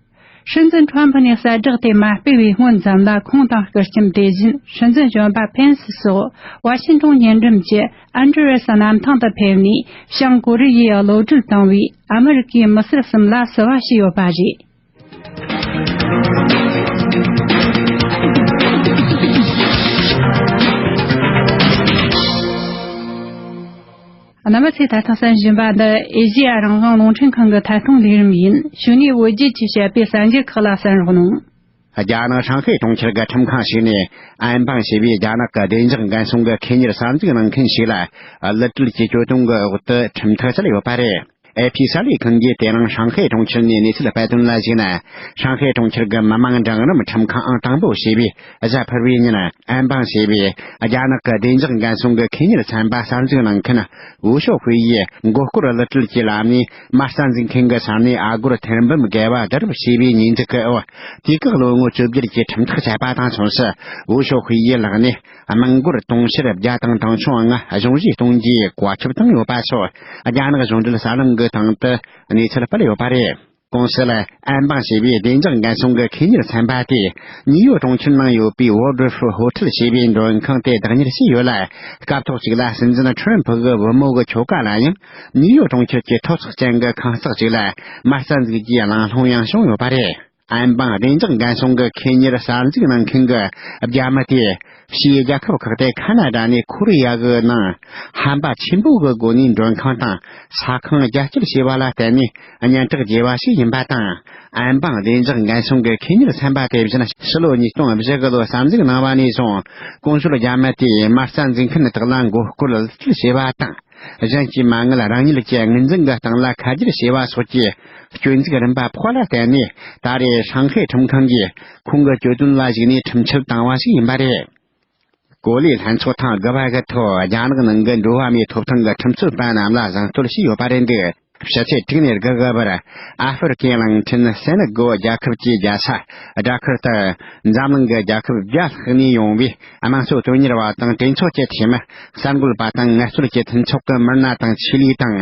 སྲིད་འཛིན་ཁྲོམ་ཕུ་ནས་གསལ་བསྒྲགས་དེ་མ་སྤེལ་བའི་སྔོན་ཙམ་ལ། ཁོང་དང་སྐུ་ལྕམ་དེ་བཞིན་སྲིད་འཛིན་གཞོན་པ་ཕེན་སི་སོགས་ཝ་ཤིང་ཏོན་ཉེ་འགྲམ་གྱི་ཨན་ཌི་རེ་སི་གནམ་ཐང་དུ་ཕེབས་ནས། བྱང་ཀོ་རི་ཡའི་གློད་གྲོལ་བཏང་བའི་ཨ་མི་རི་ཀའི་མི་སེར་གསུམ་ལ་བསུ་བ་ཞུས་ཡོད་པ་རེད། རྣམ་པ་ཚོས་ད་ཐེངས་གསན་བཞིན་པ་འདི་ཨེ་ཤེ་ཡ་རང་དབང་རླུང་འཕྲིན་ཁང་གི་ཐད་གཏོང་ལས་རིམ་ཡིན། གཞུག་ནས་བོད་བརྒྱུད་ཀྱིས་བཤད་པའི་གསར་འགྱུར་ཁག་ལ་གསན་རོགས་གནང་། རྒྱ་ནག་ཧྲང་ཧའེ་གྲོང་ཁྱེར་གྱི་ཁྲིམས་ཁང་ཞིག་ནས་ཨན་པང་ཞེས་པའི་རྒྱ་ནག་གི་བདེ་འཇགས་འགན་སྲུང་གི་ཁེ་གཉེར་གསར་འཛུགས་གནང་མཁན་ཞིག་ལ་གློད་གྲོལ་གྱི་གྱོད་དོན་གྱི་འོག་ཏུ་ཁྲིམས་ཐག་བཅད་ཡོད་པ་རེད། ཨེ་ཕི་གསར་ལས་ཁང་གིས་དེ་རིང་ཧྲང་ཧའེ་གྲོང་ཁྱེར་ནས་གནས་ཚུལ་སྤེལ་དོན་ལ་གཞིགས་ན། ཧྲང་ཧའེ་གྲོང་ཁྱེར་གྱི་མི་དམངས་འབྲིང་རིམ་ཁྲིམས་ཁང་ཨང་དང་པོ་ཞེས་པས་གཟའ་ཕུར་བུའི་ཉིན་ཨན་པང་ཞེས་པའི་རྒྱ་ནག་གི་བདེ་འཇགས་འགན་སྲུང་གི་ཁེ་གཉེར་ཚན་པ་གསར་འཛུགས་གནང་མཁན་ཝུའུ་ཞའོ་ཧུའེ་ཡིས་མགོ་སྐོར་གློད་གྲོལ་གྱི་ལམ་ནས་མ་རྩ་འཛུགས་མཁན་གྱི་ས་གནས་ཨ་སྒོར་ཐེར་འབུམ་བརྒལ་བ་བསྡུ་རུབ་བྱས་པའི་ཉེས་འཛུགས་ཀྱི་འོག་དུས་བཀག་ལོ་ངོ་བཅོ་བརྒྱད་ཀྱི་ཁྲིམས་ཐག་བཅད་པ་དང་མཚུངས་སུ། ཝུའུ་ཞའོ་ཧུའེ་ཡི་ལག་ནས་དམངས་སྒོར་དུང་ཕྱུར་བརྒྱ་དང་དྲུག་ཅུ་ལྔ་གཞུང་བཞེས་གཏོང་རྒྱུའི་བཀའ་ཁྱབ་བཏང་ཡོད་པ་སོགས་རྒྱ་ནག་གཞུང་འབྲེལ་གསར་ལམ་གྱི་སྟེང་དུ་གནས་ཚུལ་སྤེལ་ཡོད་པ་རེད། ཀུང་སི་ལ་ཨན་པང་ཞེས་པའི་བདེ་འཇགས་འགན་སྲུང་གི་ཁེ་གཉེར་ཚན་པ་དེས་ནིའུ་ཡོག་གྲོང་ཁྱེར་ནང་ཡོད་པའི་Woodruff Hotel ཞེས་པའི་མགྲོན་ཁང་དེ་བདག་གཉེར་བྱས་ཡོད་ལ། སྐབས་ཐོག་གཅིག་ལ་སྲིད་འཛིན་ཁྲོམ་ཕུ་གི་བུ་མོ་གི་ཁྱོ་ག་ལ་ཡང་ནིའུ་ཡོག་གྲོང་ཁྱེར་གྱི་ཐོབ་ཚོགས་ཅན་གྱི་ཁང་བརྩེགས་ཅིག་ལ་མ་རྩ་འཛུགས་རྒྱུའི་གླེང་སློང་ཡང་བྱུང་ཡོད་པ་རེད། ཨན་པང་བདེ་འཇགས་འགན་སྲུང་གི་ཁེ་གཉེར་གསར་འཛུགས་གནང་མཁན་གྱི་རྒྱ་མི་དེས་ཕྱིའི་རྒྱལ་ཁབ་ཁག་སྟེ་ཁ་ན་ཌ་ནས་ཁོ་རེ་ཡ་གི་ནང་ཧམ་པ་ཆེན་པོ་གི་སྒོ་ནས་མགྲོན་ཁང་དང་ས་ཁང་རྒྱ་སྐྱེད་བྱས་པ་ལ་བརྟེན་ནས་སྙན་གྲགས་རྒྱས་པ་ཞིག་ཡིན་པ་དང་། ཨན་པང་བདེ་འཇགས་འགན་སྲུང་གི་ཁེ་གཉེར་ཚན་པ་དེ་བཞིན་ཕྱི་ལོ་ཉིས་སྟོང་བཞི་གི་ལོ་གསར་འཛུགས་གནང་བ་ནས་བཟུང་ཀུང་སིར་རྒྱ་མི་དེས་མ་རྩ་འཛུགས་མཁན་དག་ལ་མགོ་སྐོར་བྱས་པ་དང་། གཞན་གྱི་མ་དངུལ་རང་ཉིད་ཀྱི་ངོས་འཛིན་གྱི་སྟེང་ལ་ཁ་སྒྱུར་བྱས་པ་སོགས་ཀྱི་སྐྱོན་འཛུགས་རིམ་པ་ཕོག་པ་ལ་བརྟེན་ནས་ད་རེས་ཧྲང་ཧའེ་ཁྲིམས་ཁང་གིས་ཁོང་གི་གྱོད་དོན་ལ་གཞིགས་ནས་ཁྲིམས་ཆད་བཏང་བ་ཞིག་ཡིན་པ་རེད། གོ་ལའི་ལྷན་ཚོགས་ཐེངས་དགུ་པ་གི་ཐོག་རྒྱ་ནག་ནང་གི་འགྲོ་བ་མིའི་ཐོབ་ཐང་གི་ཁྲིམས་རྩོད་པ་རྣམས་ལ་གཟེངས་བསྟོད་བྱས་ཡོད་པ་རེད་འདུག་ཕྱི་ཚེས་དྲུག་ནས་དགུ་གི་བར་ཨ་ཧྥེ་རི་ཁའི་གླིང་ཕྲན་སེ་ནེ་གོ་རྒྱལ་ཁབ་ཀྱི་རྒྱལ་ས་ཌ་ཁར་དུ་འཛམ་གླིང་གི་རྒྱལ་ཁབ་བརྒྱ་ལྷག་ནས་ཡོང་བའི་དམངས་གཙོ་དོན་གཉེར་བ་དང་གྲོས་ཚོགས་ཀྱི་འཐུས་མི། གསར་འགོད་པ་དང་ངལ་རྩོལ་གྱི་མཐུན་ཚོགས་ཀྱི་མི་སྣ་དང་ཆོས་ལུགས་དང་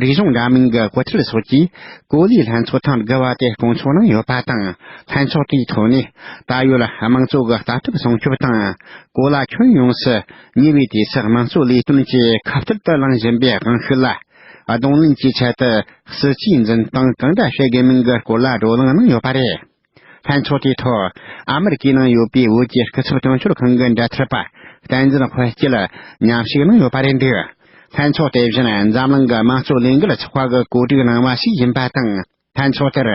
རིག་གཞུང་འདྲ་མིན་གྱི་དབུ་ཁྲིད་སོགས་ཀྱིས་གོ་ལའི་ལྷན་ཚོགས་ཐེངས་དགུ་པ་དེ་སྐོང་ཚོགས་གནང་ཡོད་པ་དང་། ལྷན་ཚོགས་དེའི་ཐོག་ནས་ད་ཡོད་དམངས་གཙོ་གི་ལྟ་གྲུབ་སྲུང་སྐྱོབ་དང་། གོ་ལ་ཁྱོན་ཡོངས་སུ་ཉེ་བའི་དུས་སུ་དམངས་གཙོ་ལས་དོན་གྱི་ཁ་གཏད་དུ་ལངས་བཞིན་པའི་དབང་ཤུགས་ལ། གདོང་ལེན་གྱི་ཆེད་དུ་སྲིད་ཇུས་འཛིན་སྟངས་གང་འདྲ་བྱེད་དགོས་མིན་གྱི་སྐོར་ལ་བགྲོ་གླེང་གནང་ཡོད་པ་རེད། ལྷན་ཚོགས་དེའི་ཐོག་ཨ་མི་རི་ཀའི་ནང་ཡོད་པའི་བོད་ཀྱི་སྐུ་ཚབ་དོན་གཅོད་ཁང་གི་འབྲེལ་མཐུད་པ་བསྟན་འཛིན་དཔལ་སྐྱིད་མཉམ་ཞུགས་གནང་ཡོད་པ་རེད་འདུག་ལྷན་ཚོགས་དེ་བཞིན་འཛམ་གླིང་གི་དམངས་གཙོ་ལས་འགུལ་ཚོགས་པ་གི་གོ་སྒྲིག་གནང་བ་ཞིག་ཡིན་པ་དང་། ལྷན་ཚོགས་དེར་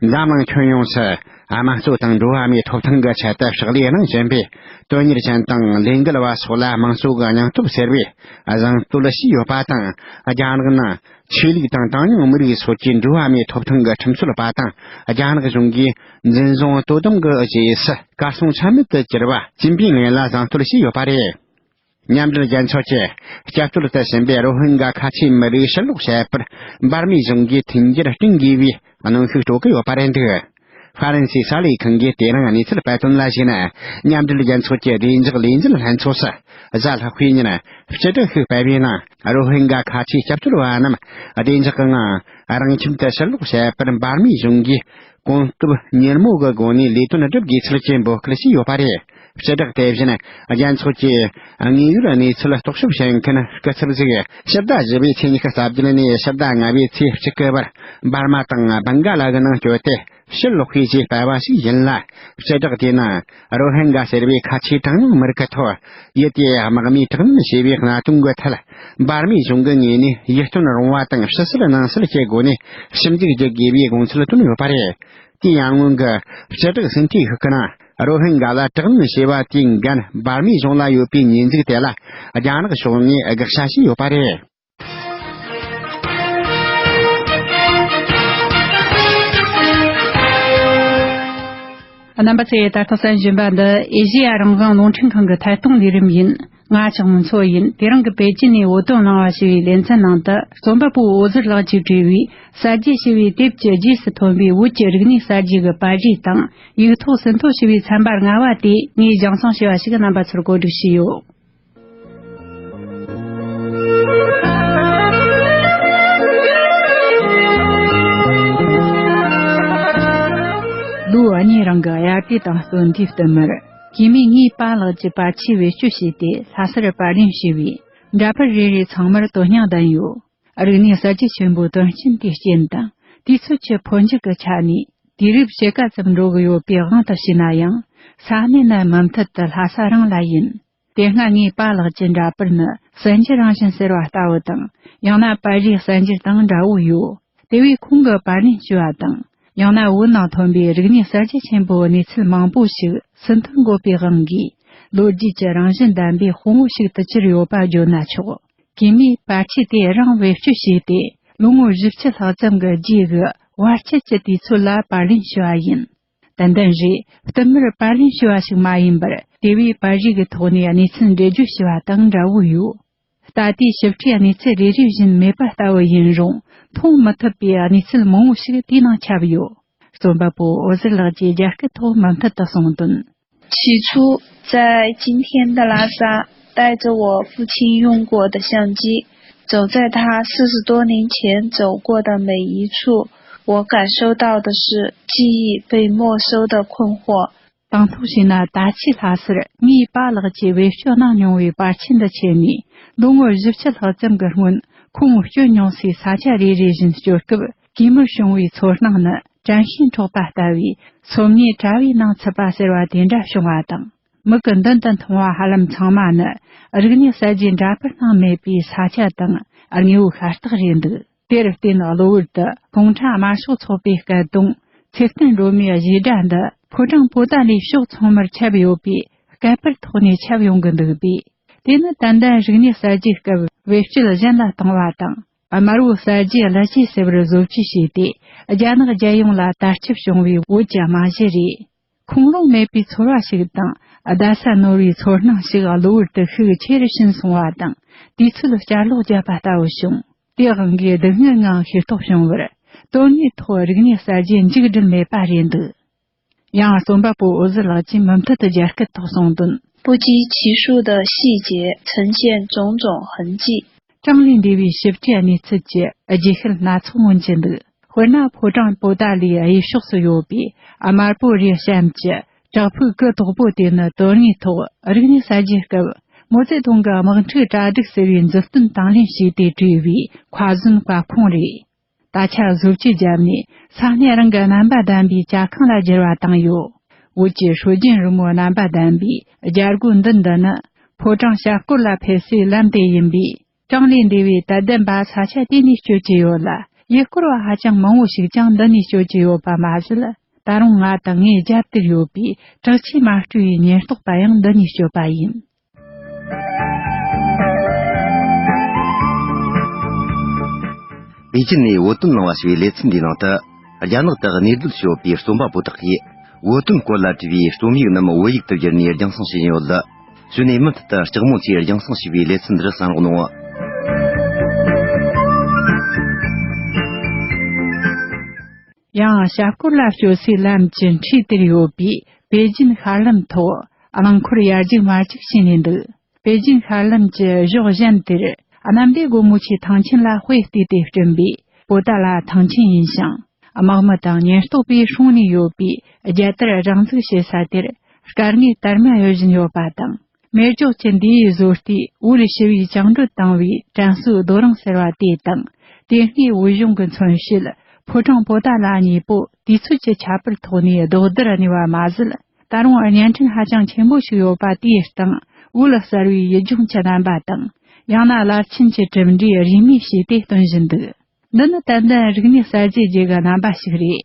འཛམ་གླིང་ཁྱོན་ཡོངས་སུ་དམངས་གཙོ་དང་འགྲོ་བ་མིའི་ཐོབ་ཐང་གི་ཆེད་དུ་ཕྱག་ལས་གནང་བཞིན་པའི་དོན་གཉེར་ཅན་དང་ལས་འགུལ་བ་སོགས་ལ་དམངས་གཙོ་གི་སྙིང་སྟོབས་ཟེར་བའི་གཟེངས་བསྟོད་བྱས་ཡོད་པ་དང་། རྒྱ་ནག་ནང་ཆོས་ལུགས་དང་གྲངས་ཉུང་མི་རིགས་སོགས་ཀྱི་འགྲོ་བ་མིའི་ཐོབ་ཐང་གི་ཁྲིམས་རྩོད་པ་དང་རྒྱ་ནག་གཞུང་གིས་འཛིན་བཟུང་དོ་དམ་གྱི་རྗེས་སུ་གར་སོང་ཆ་མེད་དུ་གྱུར་བ་ཅིན་ཕིང་ལིན་ལ་གཟེངས་བསྟོད་བྱས་ཡོད་པ་རེད། མཉམ་འབྲེལ་རྒྱལ་ཚོགས་ཀྱིས་སྐྱབས་བཅོལ་དུ་ཕྱིན་པའི་རོ་ཧིན་གྷ་ཁ་ཆེའི་མི་རིགས་ཕྱིར་ལོག་བྱེད་པར་འབར་མའི་གཞུང་གིས་མཐུན་འགྱུར་བསྐྲུན་དགོས་པའི་གནོན་ཤུགས་སྤྲོད་ཀྱི་ཡོད་པ་རེད་འདུག་ཧྥ་རན་སིའི་གསར་ལས་ཁང་གིས་དེ་རིང་གནས་ཚུལ་སྤེལ་དོན་ལ་གཞིགས་ན། མཉམ་འབྲེལ་རྒྱལ་ཚོགས་ཀྱི་བདེ་འཇགས་ལས་འཛིན་ལྷན་ཚོགས་སུ་གཟའ་ལྷག་པའི་ཉིན་སྤྱི་བསྒྲགས་ཤིག་སྤེལ་བའི་ནང་། རོ་ཧིན་གྷ་ཁ་ཆེའི་སྐྱབས་བཅོལ་བ་རྣམས་བདེ་འཇགས་ཀྱི་ངང་རང་ཁྱིམ་དུ་ཕྱིར་ལོག་བྱེད་པར་འབར་མའི་གཞུང་གིས་གོམ་སྟབས་མྱུར་མོ་གི་སྒོ་ནས་ལས་དོན་སྒྲུབ་དགོས་ཚུལ་གྱི་འབོད་སྐུལ་བྱས་ཡོད་པ་རེད། སྤྱི་བསྒྲགས་དེ་བཞིན་རྒྱལ་ཚོགས་ཀྱི་དངོས་ཡོད་གནས་ཚུལ་རྟོག་ཞིབ་བྱེད་མཁན་སྐུ་ཚབ་ཟིག་ཕྱི་ཟླ་བཞི་པའི་ཚེས་ཉི་ཤུ་རྩ་བརྒྱད་ནས་ཕྱི་ཟླ་ལྔ་པའི་ཚེས་གཅིག་གི་བར་འབར་མ་དང་བྷང་ག་ལ་གི་ནང་བསྐྱོད་དེ་ཕྱིར་ལོག་པའི་ཞེས་སྤེལ་བ་ཞིག་ཡིན་ལ། སྤྱི་བསྒྲགས་དེའི་ནང་རོ་ཧིན་གྷ་ཟེར་བའི་ཁ་ཆེའི་གྲངས་ཉུང་མི་རིགས་ཀྱི་ཐོག་ཡུལ་དེའི་དམག་མིས་དྲག་གནོན་བྱས་པའི་གནད་དོན་གྱི་ཐད། འབར་མའི་གཞུང་གི་ངོས་ནས་ཡིད་རྟོན་རུང་བ་དང་ཕྱི་གསལ་ནང་གསལ་གྱི་སྒོ་ནས་ཞིབ་འཇུག་བགྱི་དགོས་པའི་དགོངས་ཚུལ་བཏོན་ཡོད་པ་རེད། དེ་ཡང་སྔོན་གྱི་སྤྱི་བསྒྲགས་ཟིན་བྲིས་ཤིག་གི་ནང་རོ་ཧིན་གྷ་ལ་དྲག་གནོན་བྱས་པ་དེའི་འགན་འབར་མའི་གཞུང་ལ་ཡོད་པའི་ཉེས་འཛུགས་དེ་ལ་རྒྱ་ནག་ཕྱོགས་ནས་དགག་བྱ་བྱས་ཡོད་པ་རེད། རྣམ་པ་ཚོས་ད་ལྟ་གསན་བཞིན་པ་འདི་ཨེ་ཤེ་ཡ་རང་དབང་རླུང་འཕྲིན་ཁང་གི་ཐད་གཏོང་ལས་རིམ་ཡིན། ང་ཆགས་མི་ཚོ་ཡིན། དེ་རིང་གི་པེ་ཅིན་ནས་བོད་དོན་གླེང་བ་ཞེས་པའི་ལེ་ཚན་ནང་དུ་རྩོམ་པ་པོ་འོད་ཟེར་ལགས་ཀྱིས་བྲིས་པའི་གསར་བརྗེ་ཞེས་པའི་དེབ་ཀྱི་རྗེས་སུ་ཐོན་པའི་བོད་ཀྱི་རིག་གནས་གསར་བརྗེ་གི་པར་རིས་དང་ཡིག་ཐོག་ཟིན་ཐོ་ཞེས་པའི་ཚན་པ་ལྔ་བ་དེ་ངས་རྒྱང་སྲིང་བྱས་པ་ཞིག་རྣམ་པ་ཚོར་གོ་སྒྲིག་བྱས་ཡོད། ལོ་གཉིས་རིང་གི་དབྱར་དུས་དང་སྟོན་དུས་བསྟུད་མར་སྐྱེས་མའི་ངའི་པཱ་ལགས་ཀྱི་པར་ཆས་བེད་སྤྱོད་བྱས་ཏེ་ལྷ་སར་པར་ལེན་བྱས་པས། འདྲ་པར་རེ་རེ་ཚང་མར་དོན་སྙིང་ལྡན་ཡོད། རིག་གནས་གསར་བརྗེ་ཆེན་པོའི་དོན་རྐྱེན་དེའི་རྐྱེན་དང་དུས་ཚོད་ཀྱི་འཕོ་འགྱུར་གྱི་ཆ་ནས་དུས་རབས་ཕྱེད་ཀ་ཙམ་འགྲོ་གི་ཡོད་པའི་དབང་དུ་བྱས་ན་ཡང་ས་གནས་ནས་མུ་མཐུད་དུ་ལྷ་ས་རང་ལ་ཡིན། དེ་སྔ་ངའི་པཱ་ལགས་ཀྱི་འདྲ་པར་ནི་གསར་འགྱུར་རང་བཞིན་ཟེར་བ་ལྟ་བུ་དང་། ཡང་ན་པར་རིས་གསར་འགྱུར་དང་འདྲ་བོ་ཡོད། དེ་བས་ཁོང་གི་པར་ལེན་ཞུ་བ་དང་། ཡང་ན་བོད་ནང་ཐོན་པའི་རིག་གནས་གསར་བརྗེ་ཆེན་པོའི་གནས་ཚུལ་མང་པོ་ཞིག་ཟིན་ཐོར་འགོད་པའི་དབང་གིས། ལོ་རྒྱུས་ཀྱི་རང་བཞིན་ལྡན་པའི་དཔང་པོ་ཞིག་ཏུ་གྱུར་ཡོད་པ་བརྗོད་ན་ཆོག་གེ་མོས་པར་ཆས་དེ་རང་བེད་སྤྱོད་བྱས་ཏེ། ལོ་ངོ་བཞི་བཅུ་ལྷག་ཙམ་གྱི་རྗེས་ཀྱི་བར་ཆད་ཀྱི་དུས་ཚོད་ལ་པར་ལེན་ཞུ་བ་ཡིན། ཏན་ཏན་རེད། བསྟུད་མར་པར་ལེན་ཞུ་བ་ཞིག་མ་ཡིན་པར། དེ་བས་པར་རིས་ཀྱི་ཐོག་ནས་གནས་ཚུལ་འགྲེལ་བརྗོད་ཞུ་བ་དང་འདྲ་བོ་ཡོད། ད་ལྟའི་ཞིབ་ཕྲའི་གནས་ཚུལ་རེ་རེ་བཞིན་མེད་པ་ལྟ་བུ་ཡིན་རུང་། མཐོང་མི་ཐུབ་པའི་གནས་ཚུལ་མང་བོ་ཞིག་དེའི་ནང་ཁྱབ་ཡོད། རྩོམ་པ་པོ་འོད་ཟེར་ལགས་ཀྱིས་རྒྱ་སྐད་ཐོག་མུ་མཐུད་དུ་གསུངས་དོན། 起初，在今天的拉萨，带着我父亲用过的相机，走在他四十多年前走过的每一处，我感受到的是记忆被没收的困惑。 དང་ཐོག་བྱས་ན། ད་ཆའི་ལྷ་སར་ངའི་པཱ་ལགས་ཀྱིས་བེད་སྤྱོད་གནང་མྱོང་བའི་པར་ཆས་འདི་ཁྱེར་ནས། ལོ་ངོ་བཞི་བཅུ་ལྷག་ཙམ་གྱི་སྔོན་ཁོང་བསྐྱོད་མྱོང་སའི་ས་ཆ་རེ་རེ་བཞིན་བསྐྱོད་སྐབས། གེ་མོར་བྱུང་བའི་ཚོར་སྣང་ནི་དྲན་ཤེས་འཕྲོག་པ་ལྟ་བུའི་སོམ་ཉིའི་དྲ་བའི་ནང་ཚུད་པ་ཟེར་བ་དེ་འདྲ་བྱུང་བ་དང་། མིག་གི་མདུན་དུ་མཐོང་བ་ཧ་ལམ་ཚང་མ་ནི། རིག་གནས་གསར་བརྗེའི་འདྲ་པར་ནང་མེད་པའི་ས་ཆ་དང་། དངོས་པོ་ཤ་སྟག་རེད་འདུག་དེར་བརྟེན། གློ་བུར་དུ་གུང་ཁྲན་དམར་ཤོག་ཚོགས་པའི་སྐད་གདངས། ཚེ་བརྟན་སྒྲོལ་མའི་གཞས་སྒྲ་འདི་ཕོ་བྲང་པོ་ཏཱ་ལའི་ཕྱོགས་ཚང་མར་ཁྱབ་ཡོད་པའི་སྐད་པར་ཐོག་ནས་ཁྱབ་ཡོང་གི་འདུག་པས། དེ་ནི་ཏན་ཏན་རིག་གནས་གསར་བརྗེའི་སྐབས་བེད་སྤྱོད་གཞན་ལ་བཏང་བ་དང་། དམར་བོ་གསར་བརྗེའི་གླུ་གཞས་ཟེར་བར་བཟོ་བཅོས་བྱས་ཏེ། རྒྱ་ནག་རྒྱལ་ཡོངས་ལ་དར་ཁྱབ་བྱུང་བའི་བོད་ཀྱི་རྨང་གཞི་རེད། ཁུངས་ལུང་མེད་པའི་ཚོར་བ་ཞིག་དང་། བརྡ་ས་ནོར་བའི་ཚོར་སྣང་ཞིག་གློ་བུར་དུ་ཤུགས་ཆེ་རུ་ཕྱིན་སོང་བ་དང་། དུས་ཚོད་བསྐྱར་ལོག་བརྒྱབ་པ་ལྟ་བུ་བྱུང་། དེའི་དབང་གིས་སྡུག་བསྔལ་ངང་ཤེས་རྟོགས་བྱུང་བར། དོན་དངོས་ཐོག་རིག་གནས་གསར་བརྗེ་མཇུག་སྒྲིལ་མེད་པ་རེད་འདུག་ཡང་རྩོམ་པ་པོ་འོད་ཟེར་ལགས་ཀྱིས་མུ་མཐུད་དུ་རྒྱ་སྐད་ཐོག་གསུངས་དོན། 不计其数的细节呈现种种痕迹。 གྲངས་ལས་འདས་པའི་ཞིབ་ཕྲའི་གནས་ཚུལ་གྱི་རྗེས་ཤུལ་སྣ་ཚོགས་མངོན་གྱི་འདུག་དཔེར་ན། ཕོ་བྲང་པོ་ཏཱ་ལའི་གཡས་ཕྱོགས་སུ་ཡོད་པའི་དམར་པོ་རིའི་གཤམ་གྱི་བྲག་ཕུག་གུ་དོག་པོ་དེ་ནི། དོན་དངོས་ཐོག་རིག་གནས་གསར་བརྗེའི་སྐབས་མའོ་ཙེ་ཏུང་གི་དམག་འཁྲུག་གྲ་སྒྲིག་ཟེར་བའི་མཛུབ་སྟོན་དང་ལེན་བྱས་ཏེ་བྲིས་པའི་ཁ་ཟོན་བཀའ་ཁུང་རེད། ད་ཆ་བཟོ་བཅོས་བརྒྱབ་ནས། ས་གནས་རང་གི་རྣམ་པ་ལྡན་པའི་ཇ་ཁང་ལ་བསྒྱུར་བ་བཏང་ཡོད། བོད་ཀྱི་སྲོལ་རྒྱུན་རི་མོའི་རྣམ་པ་ལྡན་པའི་རྒྱ་སྒོ་མདུན་འདི་ནི། ཕོ་བྲང་ཞབས་སྐོར་ལ་ཕེབས་སའི་ལམ་དེ་ཡིན་པས། གྲངས་ལས་འདས་པའི་དད་ལྡན་པ་ས་ཆ་དེ་ནས་བསྐྱོད་ཀྱི་ཡོད་ལ། ཡུལ་སྐོར་བ་ཧ་ཅང་མང་བོ་ཞིག་ཀྱང་འདི་ནས་བསྐྱོད་ཀྱི་ཡོད་པ་མ་ཟད། ད་རུང་ང་དང་ངའི་རྒྱབ་དེར་ཡོད་པའི་བྲག་ཆས་མ་སྤྲོས་པའི་ཉེན་རྟོག་པ་ཡང་འདི་ནས་བསྐྱོད་པ་ཡིན། པེ་ཅིན་ནས་བོད་དོན་གླེང་བ་ཞེས་པའི་ལེ་ཚན་འདིའི་ནང་དུ། རྒྱ་ནག་ཏུ་གནས་སྡོད་བྱེད་ཡོད་པའི་རྩོམ་པ་པོ་དག་གིས། བོད་དོན་སྐོར་ལ་བྲིས་པའི་རྩོམ་ཡིག་རྣམས་བོད་ཡིག་ཏུ་བསྒྱུར་ནས་རྒྱང་སྲིང་བྱེད་བཞིན་ཡོད། གཞུག་ནས་མུ་མཐུད་དུ་ལྕགས་མོ་ཚོས་རྒྱང་སྲིང་བྱས་པའི་ལེ་ཚན་འདིར་གསན་རོགས་གནང་། ཡང་ཞབས་སྐོར་ལ་བསྐྱོད་སའི་ལམ་གྱི་འཁྲིས་དེར་ཡོད་པའི་པེ་ཅིན་ཤར་ལམ་ཐོག་རླངས་འཁོར་ཡར་རྒྱུག་མར་རྒྱུག་བྱས་ནས་འདུག་པེ་ཅིན་ཤར་ལམ་གྱི་གཞོགས་གཞན་དེར། གནམ་བདེ་སྒོ་མོ་ཆེའི་ཐང་ཆེན་ལ་དཔེ་བལྟས་ཏེ་བསྐྲུན་པའི་པོ་ཏཱ་ལ་ཐང་ཆེན་ཡིན་ཞིང་། དམག་མི་དང་ཉེན་རྟོག་པས་སྲུང་ནས་ཡོད་པའི་རྒྱལ་དར་རང་འཛུགས་བྱེད་ས་དེར། སྐར་ལྔའི་དར་མ་གཡོ་བཞིན་ཡོད་པ་དང་། མེ་སྒྱོགས་ཀྱི་མདེའུ་བཟོ་ལྟའི་འོད་ཞི་བའི་བཅིངས་འགྲོལ་བཏང་བའི་དྲན་གསོའི་རྡོ་རིང་ཟེར་བ་དེ་དང་། དེ་སྔའི་བོད་གཞུང་གི་མཚོན་བྱེད་ཕོ་བྲང་པོ་ཏཱ་ལ་གཉིས་པོ་དུས་ཚོད་ཀྱི་ཁྱད་པར་ཐོག་ནས་ལྡོག་བསྡུར་གནས་པ་མ་ཟད། ད་རུང་བརྙན་འཕྲིན་ཧ་ཅང་ཆེན་པོ་ཞིག་ཡོད་པ་དེའི་སྟེང་འོད་གསལ་བའི་ཡུལ་ལྗོངས་ཀྱི་རྣམ་པ་དང་། ཡང་ན་རླབས་ཆེན་གྱི་གྲུབ་འབྲས་རིས་མེད་བྱས་ཏེ་སྟོན་བཞིན་འདུག་འདི་ནི་ཏན་ཏན་རིག་གནས་གསར་བརྗེ་རྗེས་ཀྱི་རྣམ་པ་ཞིག་རེད།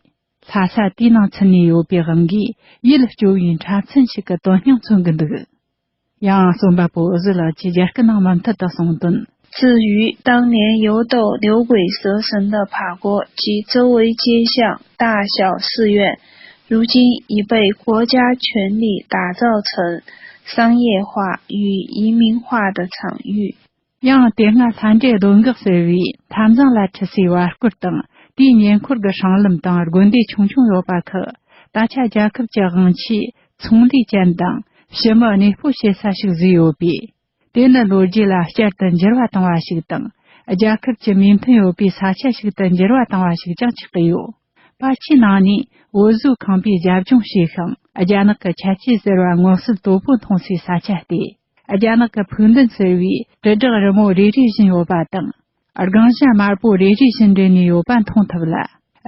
ལྷ་ས་དེའི་ནང་ཚུད་ནས་ཡོད་པའི་དབང་གིས་ཡིད་སྐྱོ་བའི་འཁྲབ་ཚན་ཞིག་གི་དོན་སྙིང་མཚོན་གྱི་འདུག་ཡང་རྩོམ་པ་པོ་འོད་ཟེར་ལགས་ཀྱིས་རྒྱ་སྐད་ནང་མུ་མཐུད་དུ་གསུངས་དོན། 至于当年游斗牛鬼蛇神的爬过及周围街巷、大小寺院，如今已被国家全力打造成商业化与移民化的场域。 ཡང་དེ་སྔ་ལྷ་འདྲེ་གདོན་འགག་ཟེར་བའི་མཐའ་མཚམས་ལ་འཁྲིད་སའི་བར་སྐོར་དང་། དེའི་ཉེ་འཁོར་གྱི་སྲང་ལམ་དང་དགོན་སྡེ་ཆུང་ཆུང་ཡོད་པ་ཁག་ད་ཆ་རྒྱལ་ཁབ་ཀྱི་དབང་ཆས་ཚོང་ལས་ཅན་དང་ཕྱི་མི་གནས་སྤོ་བྱེད་ས་ཞིག་བཟོས་ཡོད་པས། དེ་ནི་ལོ་རྒྱུས་ལ་བསྐྱར་དུ་འགྱུར་བ་བཏང་བ་ཞིག་དང་། རྒྱལ་ཁབ་ཀྱི་མོས་མཐུན་ཡོད་པའི་ས་ཆ་ཞིག་ཏུ་འགྱུར་བ་བཏང་བ་ཞིག་ཀྱང་ཆགས་ཀྱི་ཡོད། པར་ཆས་ནང་ནས་བོད་བཟོའི་ཁང་པའི་རྒྱབ་ལྗོངས་ཞེས་ཤིང་། རྒྱ་ནག་གི་ཁྱད་ཆོས་ཟེར་བ་མངོན་གསལ་དོད་པོ་མཐོང་སའི་ས་ཆ་སྟེ། རྒྱ་ནག་གི་ཕུགས་འདུན་ཟེར་བའི་དྲིལ་བསྒྲགས་རི་མོ་རེ་རེ་བཞིན་ཡོད་པ་དང་། རྒང་གཞོན་དམར་པོ་རེ་རེ་བཞིན་འབྲེལ་ནས་ཡོད་པ་མཐོང་ཐུབ་ལ།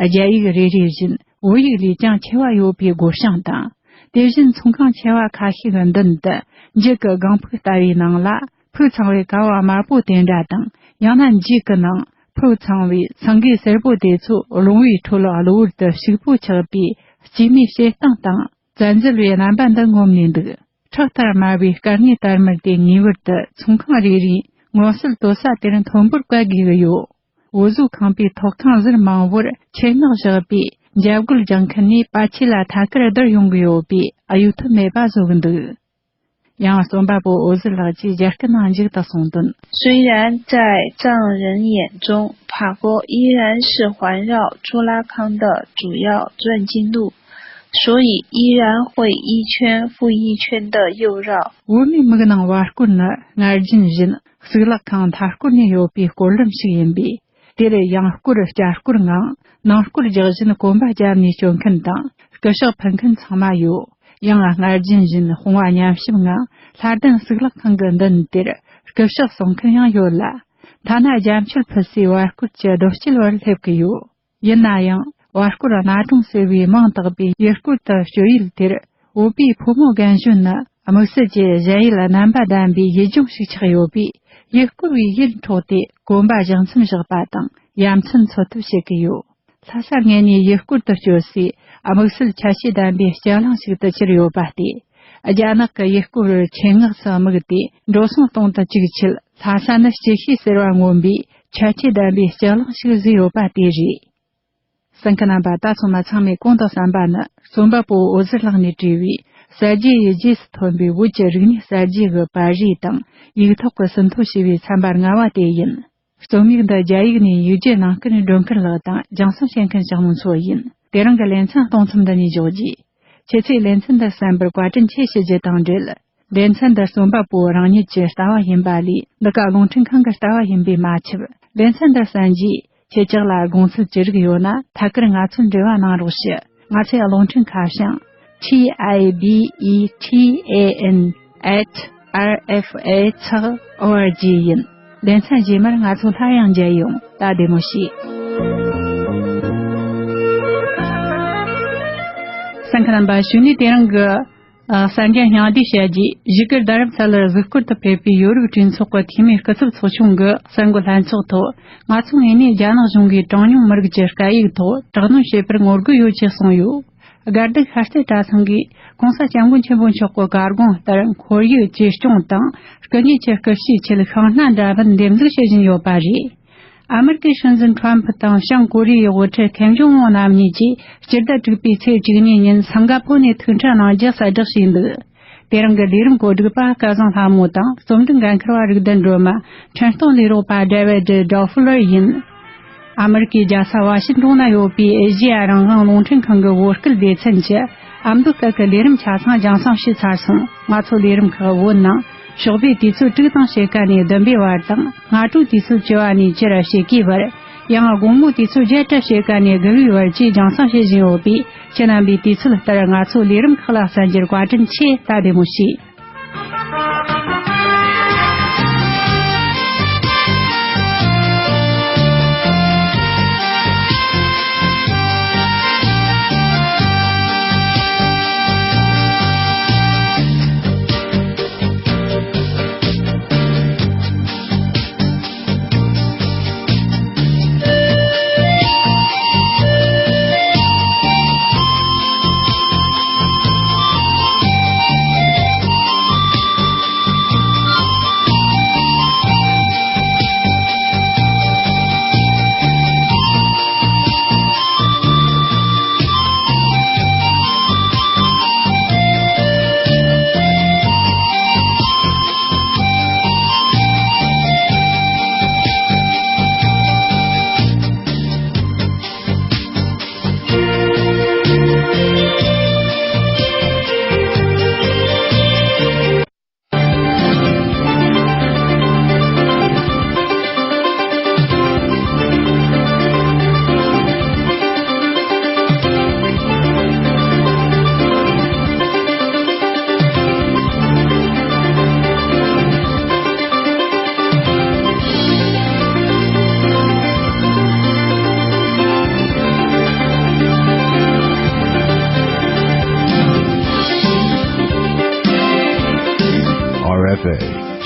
རྒྱ་ཡིག་རེ་རེ་བཞིན་བོད་ཡིག་ལས་ཀྱང་ཆེ་བ་ཡོད་པའི་སྒོ་བྱང་དང་། དེ་བཞིན་ཚོང་ཁང་ཆེ་བ་ཁ་ཤས་ཀྱི་མདུན་དུ་འགྱིག་གི་སྒང་ཕུག་ལྟ་བུའི་ནང་ལ་ཕུག་ཚང་བའི་ཀ་བ་དམར་པོ་དེ་འདྲ་དང་། ཡང་ན་འགྱིག་གི་ནང་ཕུག་ཚང་བའི་སེང་གེ་སེར་པོ་དེ་ཚོ་རླུང་བུའི་ཁྲོད་གློ་བུར་དུ་ཕྱུག་པོ་ཆགས་པའི་སྐྱེད་མོས་བྱེད་སྟངས་དང་། བཙན་འཛུལ་བའི་རྣམ་པ་འདི་ངོམ་ནས་འདུག། ཁྲག་ལྟར་དམར་བའི་སྐར་ལྔའི་དར་དམར་དེ་ངེས་པར་དུ་ཚོང་ཁང་རེ་རེའི་མངོན་གསལ་དོད་ས་དེར་མཐོན་པོར་བཀལ་དགོས་ཀྱི་ཡོད། འོ་བཟོ་ཁང་པའི་ཐོག་ཁང་ཟུར་མང་བོར་ཆེད་མངགས་བཞག་པའི་འཇབ་རྒོལ་རྒྱག་མཁན་ནས་པ་ཆེ་ལ་ཐད་ཀར་བསྡུར་ཡོང་གི་ཡོད་པས་གཡོལ་ཐབས་མེད་པ་བཟོ་གི་འདུག། ཡང་རྩོམ་པ་པོ་འོད་ཟེར་ལགས་ཀྱིས་རྒྱ་སྐད་ནང་མཇུག་ལྟ་གསུངས་དོན། 虽然在藏人眼中，法国依然是环绕朱拉康的主要转经路，所以依然会一圈复一圈地诱绕。 བོད་མིའི་མིག་ནང་བར་སྐོར་ནི་སྔར་རྒྱུན་བཞིན་གཙུག་ལག་ཁང་མཐའ་སྐོར་ནས་ཡོད་པའི་སྐོར་ལམ་ཞིག་ཡིན་པས། དེར་ཡང་སྐོར་བསྐྱར་སྐོར་ངང་ནང་སྐོར་རྒྱག་བཞིན་གོམ་པ་བརྒྱབ་ནས་སྐྱོད་མཁན་དང་སྐུ་ཞབས་ཕུལ་མཁན་ཚང་མ་ཡོད། ཡང་སྔར་རྒྱུན་བཞིན་དཔུང་བ་མཉམ་གཤིབ་ངང་ལྷ་ལྡན་གཙུག་ལག་ཁང་གི་མདུན་དེར་སྐུ་ཞབས་གསུང་མཁན་ཡང་ཡོད་ལ། ཐ་ན་རྒྱ་མཆོད་ཕུལ་སའི་བར་སྐོར་གྱི་རྡོ་སྐྱིལ་བར་སླེབས་ཀྱི་ཡོད། ཡིན་ན་ཡང་། བར་སྐོར་གནའ་གྲོང་ཟེར་བའི་མིང་བཏགས་པའི་ཡུལ་སྐོར་དུ་སྐྱོད་ཡུལ་དེར། བོད་པའི་ཕོ་མོ་རྒན་གཞོན་ནི་དམིགས་བསལ་གྱི་གཞན་ཡུལ་རྣམ་པ་ལྡན་པའི་ཡུལ་ལྗོངས་ཤིག་ཆགས་ཡོད་པས། ཡུལ་སྐོར་བའི་ཡུལ་འཕྲོག་སྟེ་གོམ་པ་བཞག་མཚམས་བཞག་པ་དང་ཡ་མཚན་འཚོལ་ཐབས་བྱེད་ཀྱི་ཡོད། ལྷ་ས་ངོས་ནས་ཡུལ་སྐོར་དུ་སྐྱོད་སའི་དམིགས་བསལ་ཁྱད་ཆོས་ལྡན་པའི་སྤྱན་གླིང་ཞིག་ཏུ་གྱུར་ཡོད་པ་སྟེ། རྒྱ་ནག་གི་ཡུལ་སྐོར་བར་ཆེད་མངགས་སུ་དམིགས་ཏེ་འགྲོ་སོང་གཏོང་དུ་བཅུག་ཆེད། ལྷ་ས་ནི་སྐྱེ་ཤི་ཟེར་བ་མངོན་པའི་ཁྱད་ཆོས་ལྡན་པའི་སྤྱན་གླིང་ཞིག་བཟོས་ཡོད་པ་དེ་རེད། གསན་མཁན་རྣམ་པ། ད་སོ་མ་ཚང་མས་གོང་དུ་གསན་པ་ནི་རྩོམ་པ་པོ་འོད་ཟེར་ལགས་ནས་བྲིས་པའི་གསར་བརྗེ་ཡི་རྗེས་སུ་ཐོན་པའི་བོད་ཀྱི་རིག་གནས་གསར་བརྗེ་གི་པར་རིས་དང་ཡིག་ཐོག་གི་ཟིན་ཐོ་ཞེས་པའི་ཚན་པ་ལྔ་བ་དེ་ཡིན། རྩོམ་ཡིག་འདི་རྒྱ་ཡིག་ནས་ཡིག་རྒྱུགས་གནང་མཁན་སྒྲོལ་མཁར་ལགས་དང་རྒྱང་སྲིང་བྱེད་མཁན་ལྕགས་མོ་མཚོ་ཡིན། དེ་རིང་གི་ལེ་ཚན་གཏོང་མཚམས་འདི་ནས་འཇོག་རྒྱུ། ཁྱེད་ཚོས་ལེ་ཚན་འདི་གསན་པར་བཀའ་དྲིན་ཆེ་ཞུ་རྒྱུ་དང་འབྲེལ། ལེ་ཚན་འདི་རྩོམ་པ་པོ་རང་ཉིད་ཀྱི་ལྟ་བ་ཡིན་པ་ལས་འདི་ག་རླུང་འཕྲིན་ཁང་གི་ལྟ་བ་ཡིན་པས་མ་ཆགས། ལེ་ཚན་འདི་གསན་རྗེས་ཁྱེད་ཅག་ལ་དགོངས་ཚུལ་ཅི་རིགས་ཡོད་ན་ཐད་ཀར་ང་ཚོར་འབྲེལ་བ་གནང་རོགས་ཞུ། ང་ཚོའི་རླུང་འཕྲིན་ཁ་བྱང་T I B E T A N at R F A ཚེག་O R G ཡིན། ལེ་ཚན་རྗེས་མར་ང་ཚོ་སླར་ཡང་མཇལ་ཡོང་། ད་བདེ་མོ་བྱོས། གསན་མཁན་རྣམ་པ། གཞུག་ནས་དེ་རིང་གི་ཨ། གསར་འགྱུར་སྙིང་བསྡུས་བྱ་རྒྱུ། བཞུགས་སྒར་རྡ་རམ་ས་ལར་གཟིགས་སྐོར་དུ་ཕེབས་པའི་ཡོ་རོབ་གྲོས་ཚོགས་ཀྱི་འཐུས་མིའི་སྐུ་ཚབ་ཚོགས་ཆུང་གི་གསར་འགོད་ལྷན་ཚོགས་ཐོག་ང་ཚོ་ངོས་ནས་རྒྱ་ནག་གཞུང་གིས་གྲངས་ཉུང་མི་རིགས་ཀྱི་སྐད་ཡིག་ཐོག་དྲག་གནོན་བྱེད་པར་ངོ་རྒོལ་ཡོད་ཅེས་གསུངས་ཡོད། དགའ་སྡུག་ཤར་སྟོད་གྲྭ་ཚང་གིས་༸གོང་ས་༸སྐྱབས་མགོན་ཆེན་པོ་མཆོག་གི་བཀའ་དགོངས་ལྟར་ཁོར་ཡུག་བཅོས་སྐྱོང་དང་སྐུ་ངལ་གྱི་སྐུལ་ཞིག་ཆེད་ཤིང་སྣ་འདྲ་མིན་འདེབས་འཛུགས་བྱེད་བཞིན་ཡོད་པ་རེད། ཨ་མེ་རི་ཀའི་སྲིད་འཛིན་ཁྲོམ་ཕུ་དང་བྱང་ཀོ་རི་ཡའི་དབུ་ཁྲིད་ཁེམ་ཇོང་ཨུན་རྣམ་གཉིས་ཀྱིས་སྤྱི་ཟླ་དྲུག་པའི་ཚེས་བཅུ་གཉིས་ཉིན་སིང་ག་ཕོར་ནས་ཐུག་འཕྲད་གནང་རྒྱུ་གསལ་བསྒྲགས་བྱས་འདུག། དེ་རིང་གི་ལས་རིམ་གོ་སྒྲིག་པ་སྐལ་བཟང་ལྷ་མོ་དང་རྩོམ་སྒྲིག་འགན་འཁུར་བ་རིག་ལྡན་སྒྲོལ་མ། འཕྲིན་གཏོང་ལས་རོགས་པ་ཌེ་ཝིད་ཌོ་ཧྥུ་ལར་ཡིན། ཨ་མེ་རི་ཀའི་རྒྱལ་ས་ཝ་ཤིང་ཏོན་ན་ཡོད་པའི་ཨེ་ཤེ་ཡ་རང་དབང་རླུང་འཕྲིན་ཁང་གི་བོད་སྐད་སྡེ་ཚན་གྱི་ཨ་མདོ་སྐད་ཀྱི་ལས་རིམ་ཆ་ཚང་རྒྱང་སྲིང་བྱས་ཚར་སོང་། ང་ཚོ་ལས་རིམ་ཁག་བོད་ནང་ཞོགས་པའི་དུས་ཚོད་དྲུག་དང་ཕྱེད་ཀ་ནས་བདུན་པའི་བར་དང་། སྔ་དྲོའི་དུས་ཚོད་བཅུ་པ་ནས་བཅུ་ར་ཕྱེད་ཀའི་བར། ཡང་དགོང་མོའི་དུས་ཚོད་བརྒྱད་དྲུག་ཕྱེད་ཀ་ནས་དགུ་པའི་བར་བཅས་རྒྱང་སྲིང་བྱེད་བཞིན་ཡོད་པས། ཁྱེད་རྣམ་པས་དུས་ཚོད་ལྟར་ང་ཚོའི་ལས་རིམ་ཁག་ལ་གསན་རྒྱུར་བཀའ་དྲིན་ཆེ། ད་བདེ་མོ་བྱོས།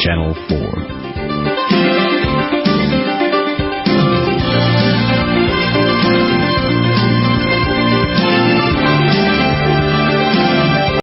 Channel four.